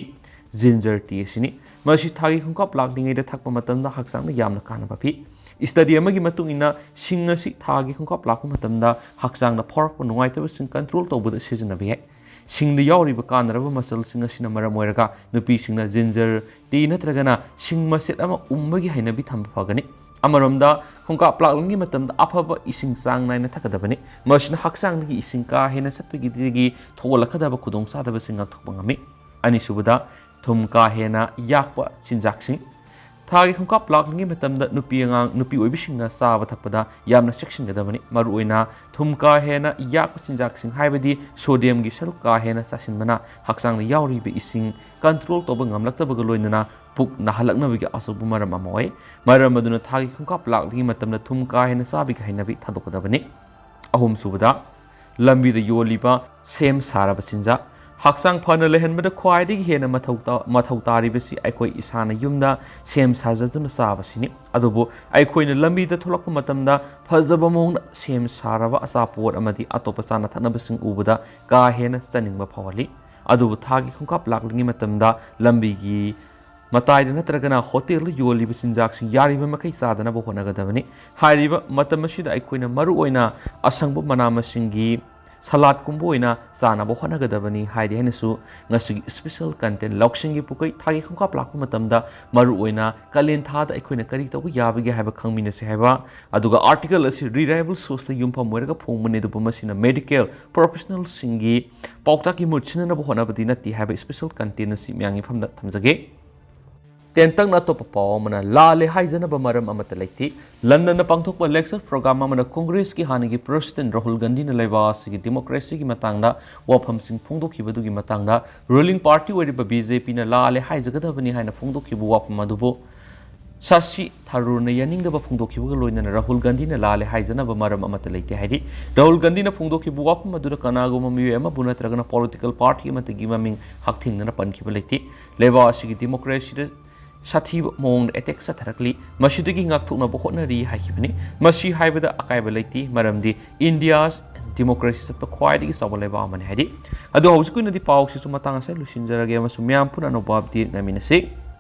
ꯖꯤꯟꯖꯔ ꯇꯤ ꯑꯁꯤꯅꯤ꯫ ꯃꯁꯤ ꯊꯥꯒꯤ ꯈꯣꯡꯀꯥꯞ ꯂꯥꯛꯂꯤꯉꯩꯗ ꯊꯛꯄ ꯃꯇꯝꯗ ꯍꯛꯆꯥꯡꯗ ꯌꯥꯝꯅ ꯀꯥꯟꯅꯕ ꯄꯤ꯫ ꯁ꯭ꯇꯗꯤ ꯑꯃꯒꯤ ꯃꯇꯨꯡ ꯏꯟꯅ, ꯁꯤꯡ ꯑꯁꯤ ꯊꯥꯒꯤ ꯈꯣꯡꯀꯥꯞ ꯂꯥꯛꯄ ꯃꯇꯝꯗ ꯍꯛꯆꯥꯡꯗ ꯐꯥꯎꯔꯛꯄ ꯅꯨꯡꯉꯥꯏꯇꯕꯁꯤꯡ ꯀꯟꯇ꯭ꯔꯣꯜ ꯇꯧꯕꯗ ꯁꯤꯖꯤꯟꯅꯕ ꯌꯥꯏ꯫ ꯁꯤꯡꯗ ꯌꯥꯎꯔꯤꯕ ꯀꯥꯟꯅꯔꯕ ꯃꯆꯜꯁꯤꯡ ꯑꯁꯤꯅ ꯃꯔꯝ ꯑꯣꯏꯔꯒ ꯅꯨꯄꯤꯁꯤꯡꯅ ꯖꯤꯟꯖꯔ ꯇꯤ ꯅꯠꯇ꯭ꯔꯒꯅ ꯁꯤꯡ ꯃꯆꯦꯠ ꯑꯃ ꯎꯝꯕꯒꯤ ꯍꯩꯅꯕꯤ ꯊꯝꯕ ꯐꯒꯅꯤ꯫ ꯑꯃꯔꯣꯝꯗ, ꯈꯣꯡꯀꯥꯞ ꯂꯥꯛꯂꯤꯉꯩ ꯃꯇꯝꯗ ꯑꯐꯕ ꯏꯁꯤꯡ ꯆꯥꯡ ꯅꯥꯏꯅ ꯊꯛꯀꯗꯕꯅꯤ꯫ ꯃꯁꯤꯅ ꯍꯛꯆꯥꯡꯗꯒꯤ ꯏꯁꯤꯡ ꯀꯥ ꯍꯦꯟꯅ ꯆꯠꯄꯒꯤꯗꯒꯤ ꯊꯣꯛꯍꯜꯂꯛꯀꯗꯕ ꯈꯨꯗꯣꯡꯆꯥꯗꯕꯁꯤꯡ ꯉꯥꯛꯊꯣꯛꯄ ꯉꯝꯃꯤ꯫ ꯑꯅꯤꯁꯨꯕꯗ, ꯊꯨꯝ ꯀꯥ ꯍꯦꯟꯅ ꯌꯥꯛꯄ ꯆꯤꯟꯖꯥꯛꯁꯤꯡ꯫ ꯊꯥꯒꯤ ꯈꯣꯡꯀꯥꯞ ꯂꯥꯛꯂꯤꯉꯩ ꯃꯇꯝꯗ ꯅꯨꯄꯤ ꯑꯉꯥꯡ, ꯅꯨꯄꯤ ꯑꯣꯏꯕꯤꯁꯤꯡꯅ ꯆꯥꯕ ꯊꯛꯄꯗ ꯌꯥꯝꯅ ꯆꯦꯛꯁꯤꯟꯒꯗꯕꯅꯤ꯫ ꯃꯔꯨꯑꯣꯏꯅ ꯊꯨꯝ ꯀꯥ ꯍꯦꯟꯅ ꯌꯥꯛꯄ ꯆꯤꯟꯖꯥꯛꯁꯤꯡ, ꯍꯥꯏꯕꯗꯤ ꯁꯣꯗꯤꯌꯝꯒꯤ ꯁꯔꯨꯛ ꯀꯥ ꯍꯦꯟꯅ ꯆꯥꯁꯤꯟꯕꯅ ꯍꯛꯆꯥꯡꯗ ꯌꯥꯎꯔꯤꯕ ꯏꯁꯤꯡ ꯀꯟꯇ꯭ꯔꯣꯜ ꯇꯧꯕ ꯉꯝꯂꯛꯇꯕꯒ ꯂꯣꯏꯅꯅ ꯄꯨꯛ ꯅꯥꯍꯜꯂꯛꯅꯕꯒꯤ ꯑꯆꯧꯕ ꯃꯔꯝ ꯑꯃ ꯑꯣꯏ꯫ ꯃꯔꯝ ꯑꯗꯨꯅ ꯊꯥꯒꯤ ꯈꯣꯡꯀꯥꯞ ꯂꯥꯛꯂꯤꯉꯩ ꯃꯇꯝꯗ ꯊꯨꯝ ꯀꯥ ꯍꯦꯟꯅ ꯆꯥꯕꯒꯤ ꯍꯩꯅꯕꯤ ꯊꯥꯗꯣꯛꯀꯗꯕꯅꯤ꯫ ꯑꯍꯨꯝꯁꯨꯕꯗ, ꯂꯝꯕꯤꯗ ꯌꯣꯜꯂꯤꯕ ꯁꯦꯝ ꯁꯥꯔꯕ ꯆꯤꯟꯖꯥꯛ꯫ ꯍꯛꯆꯥꯡ ꯐꯅ ꯂꯩꯍꯟꯕꯗ ꯈ꯭ꯋꯥꯏꯗꯒꯤ ꯍꯦꯟꯅ ꯃꯊꯧ ꯇ-, ꯃꯊꯧ ꯇꯥꯔꯤꯕꯁꯤ ꯑꯩꯈꯣꯏ ꯏꯁꯥꯅ ꯌꯨꯝꯗ ꯁꯦꯝ ꯁꯥꯖꯗꯨꯅ ꯆꯥꯕꯁꯤꯅꯤ꯫ ꯑꯗꯨꯕꯨ ꯑꯩꯈꯣꯏꯅ ꯂꯝꯕꯤꯗ ꯊꯣꯛꯂꯛꯄ ꯃꯇꯝꯗ ꯐꯖꯕ ꯃꯑꯣꯡꯗ ꯁꯦꯝ ꯁꯥꯔꯕ ꯑꯆꯥꯄꯣꯠ ꯑꯃꯗꯤ ꯑꯇꯣꯞꯄ ꯆꯥꯅ ꯊꯛꯅꯕꯁꯤꯡ ꯎꯕꯗ ꯀꯥ ꯍꯦꯟꯅ ꯆꯥꯅꯤꯡꯕ ꯐꯥꯎꯍꯜꯂꯤ꯫ ꯑꯗꯨꯕꯨ ꯊꯥꯒꯤ ꯈꯣꯡꯀꯥꯞ ꯂꯥꯛꯂꯤꯉꯩ ꯃꯇꯝꯗ ꯂꯝꯕꯤꯒꯤ ꯃꯇꯥꯏꯗ ꯅꯠꯇ꯭ꯔꯒꯅ ꯍꯣꯇꯦꯜꯗ ꯌꯣꯜꯂꯤꯕ ꯆꯤꯟꯖꯥꯛꯁꯤꯡ ꯌꯥꯔꯤꯕ ꯃꯈꯩ ꯆꯥꯗꯅꯕ ꯍꯣꯠꯅꯒꯗꯕꯅꯤ꯫ ꯍꯥꯏꯔꯤꯕ ꯃꯇꯝ ꯑꯁꯤꯗ ꯑꯩꯈꯣꯏꯅ ꯃꯔꯨꯑꯣꯏꯅ ꯑꯁꯪꯕ ꯃꯅꯥ ꯃꯁꯤꯡꯒꯤ ꯁꯂꯥꯗꯀꯨꯝꯕ ꯑꯣꯏꯅ ꯆꯥꯅꯕ ꯍꯣꯠꯅꯒꯗꯕꯅꯤ꯫ ꯍꯥꯏꯗꯤ ꯍꯥꯏꯅꯁꯨ ꯉꯁꯤꯒꯤ special content ꯂꯧꯁꯤꯡꯒꯤ ꯄꯨꯀꯩ ꯊꯥꯒꯤ ꯈꯣꯡꯀꯥꯞ ꯂꯥꯛꯄ ꯃꯇꯝꯗ ꯃꯔꯨꯑꯣꯏꯅ ꯀꯥꯂꯦꯟ ꯊꯥꯗ ꯑꯩꯈꯣꯏꯅ ꯀꯔꯤ ꯇꯧꯕ ꯌꯥꯕꯒꯦ ꯍꯥꯏꯕ ꯈꯪꯃꯤꯟꯅꯁꯤ ꯍꯥꯏꯕ꯫ ꯑꯗꯨꯒ article ꯑꯁꯤ reliable sourceꯇ ꯌꯨꯝꯐꯝ ꯑꯣꯏꯔꯒ ꯐꯣꯡꯕꯅꯤ, ꯑꯗꯨꯕꯨ ꯃꯁꯤꯅ medical professionalꯁꯤꯡꯒꯤ ꯄꯥꯎꯇꯥꯛꯀꯤ ꯃꯍꯨꯠ ꯁꯤꯖꯤꯟꯅꯅꯕ ꯍꯣꯠꯅꯕꯗꯤ ꯅꯠꯇꯦ ꯍꯥꯏꯕ special content ꯑꯁꯤ ꯃꯌꯥꯝꯒꯤ ꯃꯐꯝꯗ ꯊꯝꯖꯒꯦ꯫ ꯇꯦꯟꯇꯛꯅ ꯑꯇꯣꯞꯄ ꯄꯥꯎ ꯑꯃꯅ, ꯂꯥꯜꯂꯦ ꯍꯥꯏꯖꯅꯕ ꯃꯔꯝ ꯑꯃꯠꯇ ꯂꯩꯇꯦ꯫ ꯂꯟꯗꯟꯗ ꯄꯥꯡꯊꯣꯛꯄ lecture program ꯑꯃꯅ ꯀꯣꯡꯒ꯭ꯔꯦꯁꯀꯤ ꯍꯥꯟꯅꯒꯤ president ꯔꯥꯍꯨꯜ ꯒꯥꯟꯙꯤꯅ ꯂꯩꯕꯥꯛ ꯑꯁꯤꯒꯤ democracyꯒꯤ ꯃꯇꯥꯡꯗ ꯋꯥꯐꯝꯁꯤꯡ ꯐꯣꯡꯗꯣꯛꯈꯤꯕꯗꯨꯒꯤ ꯃꯇꯥꯡꯗ ruling party ꯑꯣꯏꯔꯤꯕ BJPꯅ ꯂꯥꯜꯂꯦ ꯍꯥꯏꯖꯒꯗꯕꯅꯤ ꯍꯥꯏꯅ ꯐꯣꯡꯗꯣꯛꯈꯤꯕ ꯋꯥꯐꯝ ꯑꯗꯨꯕꯨ ꯁꯥꯁꯤ ꯊꯔꯨꯔꯅ ꯌꯥꯅꯤꯡꯗꯕ ꯐꯣꯡꯗꯣꯛꯈꯤꯕꯒ ꯂꯣꯏꯅꯅ ꯔꯥꯍꯨꯜ ꯒꯥꯟꯙꯤꯅ ꯂꯥꯜꯂꯦ ꯍꯥꯏꯖꯅꯕ ꯃꯔꯝ ꯑꯃꯠꯇ ꯂꯩꯇꯦ ꯍꯥꯏꯔꯤ꯫ ꯔꯥꯍꯨꯜ ꯒꯥꯟꯙꯤꯅ ꯐꯣꯡꯗꯣꯛꯈꯤꯕ ꯋꯥꯐꯝ ꯑꯗꯨꯗ ꯀꯅꯥꯒꯨꯝꯕ ꯃꯤꯑꯣꯏ ꯑꯃꯕꯨ ꯅꯠꯇ꯭ꯔꯒꯅ political party ꯑꯃꯠꯇꯒꯤ ꯃꯃꯤꯡ ꯍꯛꯊꯦꯡꯅꯅ ꯄꯟꯈꯤꯕ ꯂꯩꯇꯦ꯫ ꯂꯩꯕꯥꯛ ꯑꯁꯤꯒꯤ democracyꯗ ꯁꯥꯊꯤꯕ ꯃꯑꯣꯡꯗ attack ꯆꯠꯊꯔꯛꯂꯤ, ꯃꯁꯤꯗꯒꯤ ꯉꯥꯛꯊꯣꯛꯅꯕ ꯍꯣꯠꯅꯔꯤ ꯍꯥꯏꯈꯤꯕꯅꯤ꯫ ꯃꯁꯤ ꯍꯥꯏꯕꯗ ꯑꯀꯥꯏꯕ ꯂꯩꯇꯦ, ꯃꯔꯝꯗꯤ India democracy ꯆꯠꯄ ꯈ꯭ꯋꯥꯏꯗꯒꯤ ꯆꯥꯎꯕ ꯂꯩꯕꯥꯛ ꯑꯃꯅꯤ ꯍꯥꯏꯔꯤ꯫ ꯑꯗꯣ ꯍꯧꯖꯤꯛꯀꯤ ꯑꯣꯏꯅꯗꯤ ꯄꯥꯎꯁꯤꯁꯨ ꯃꯇꯥꯡ ꯑꯁꯤꯗ ꯂꯣꯏꯁꯤꯟꯖꯔꯒꯦ ꯑꯃꯁꯨꯡ ꯃꯌꯥꯝ ꯄꯨꯟꯅ ꯑꯅꯧꯕ update ꯉꯥꯏꯃꯤꯟꯅꯁꯤ꯫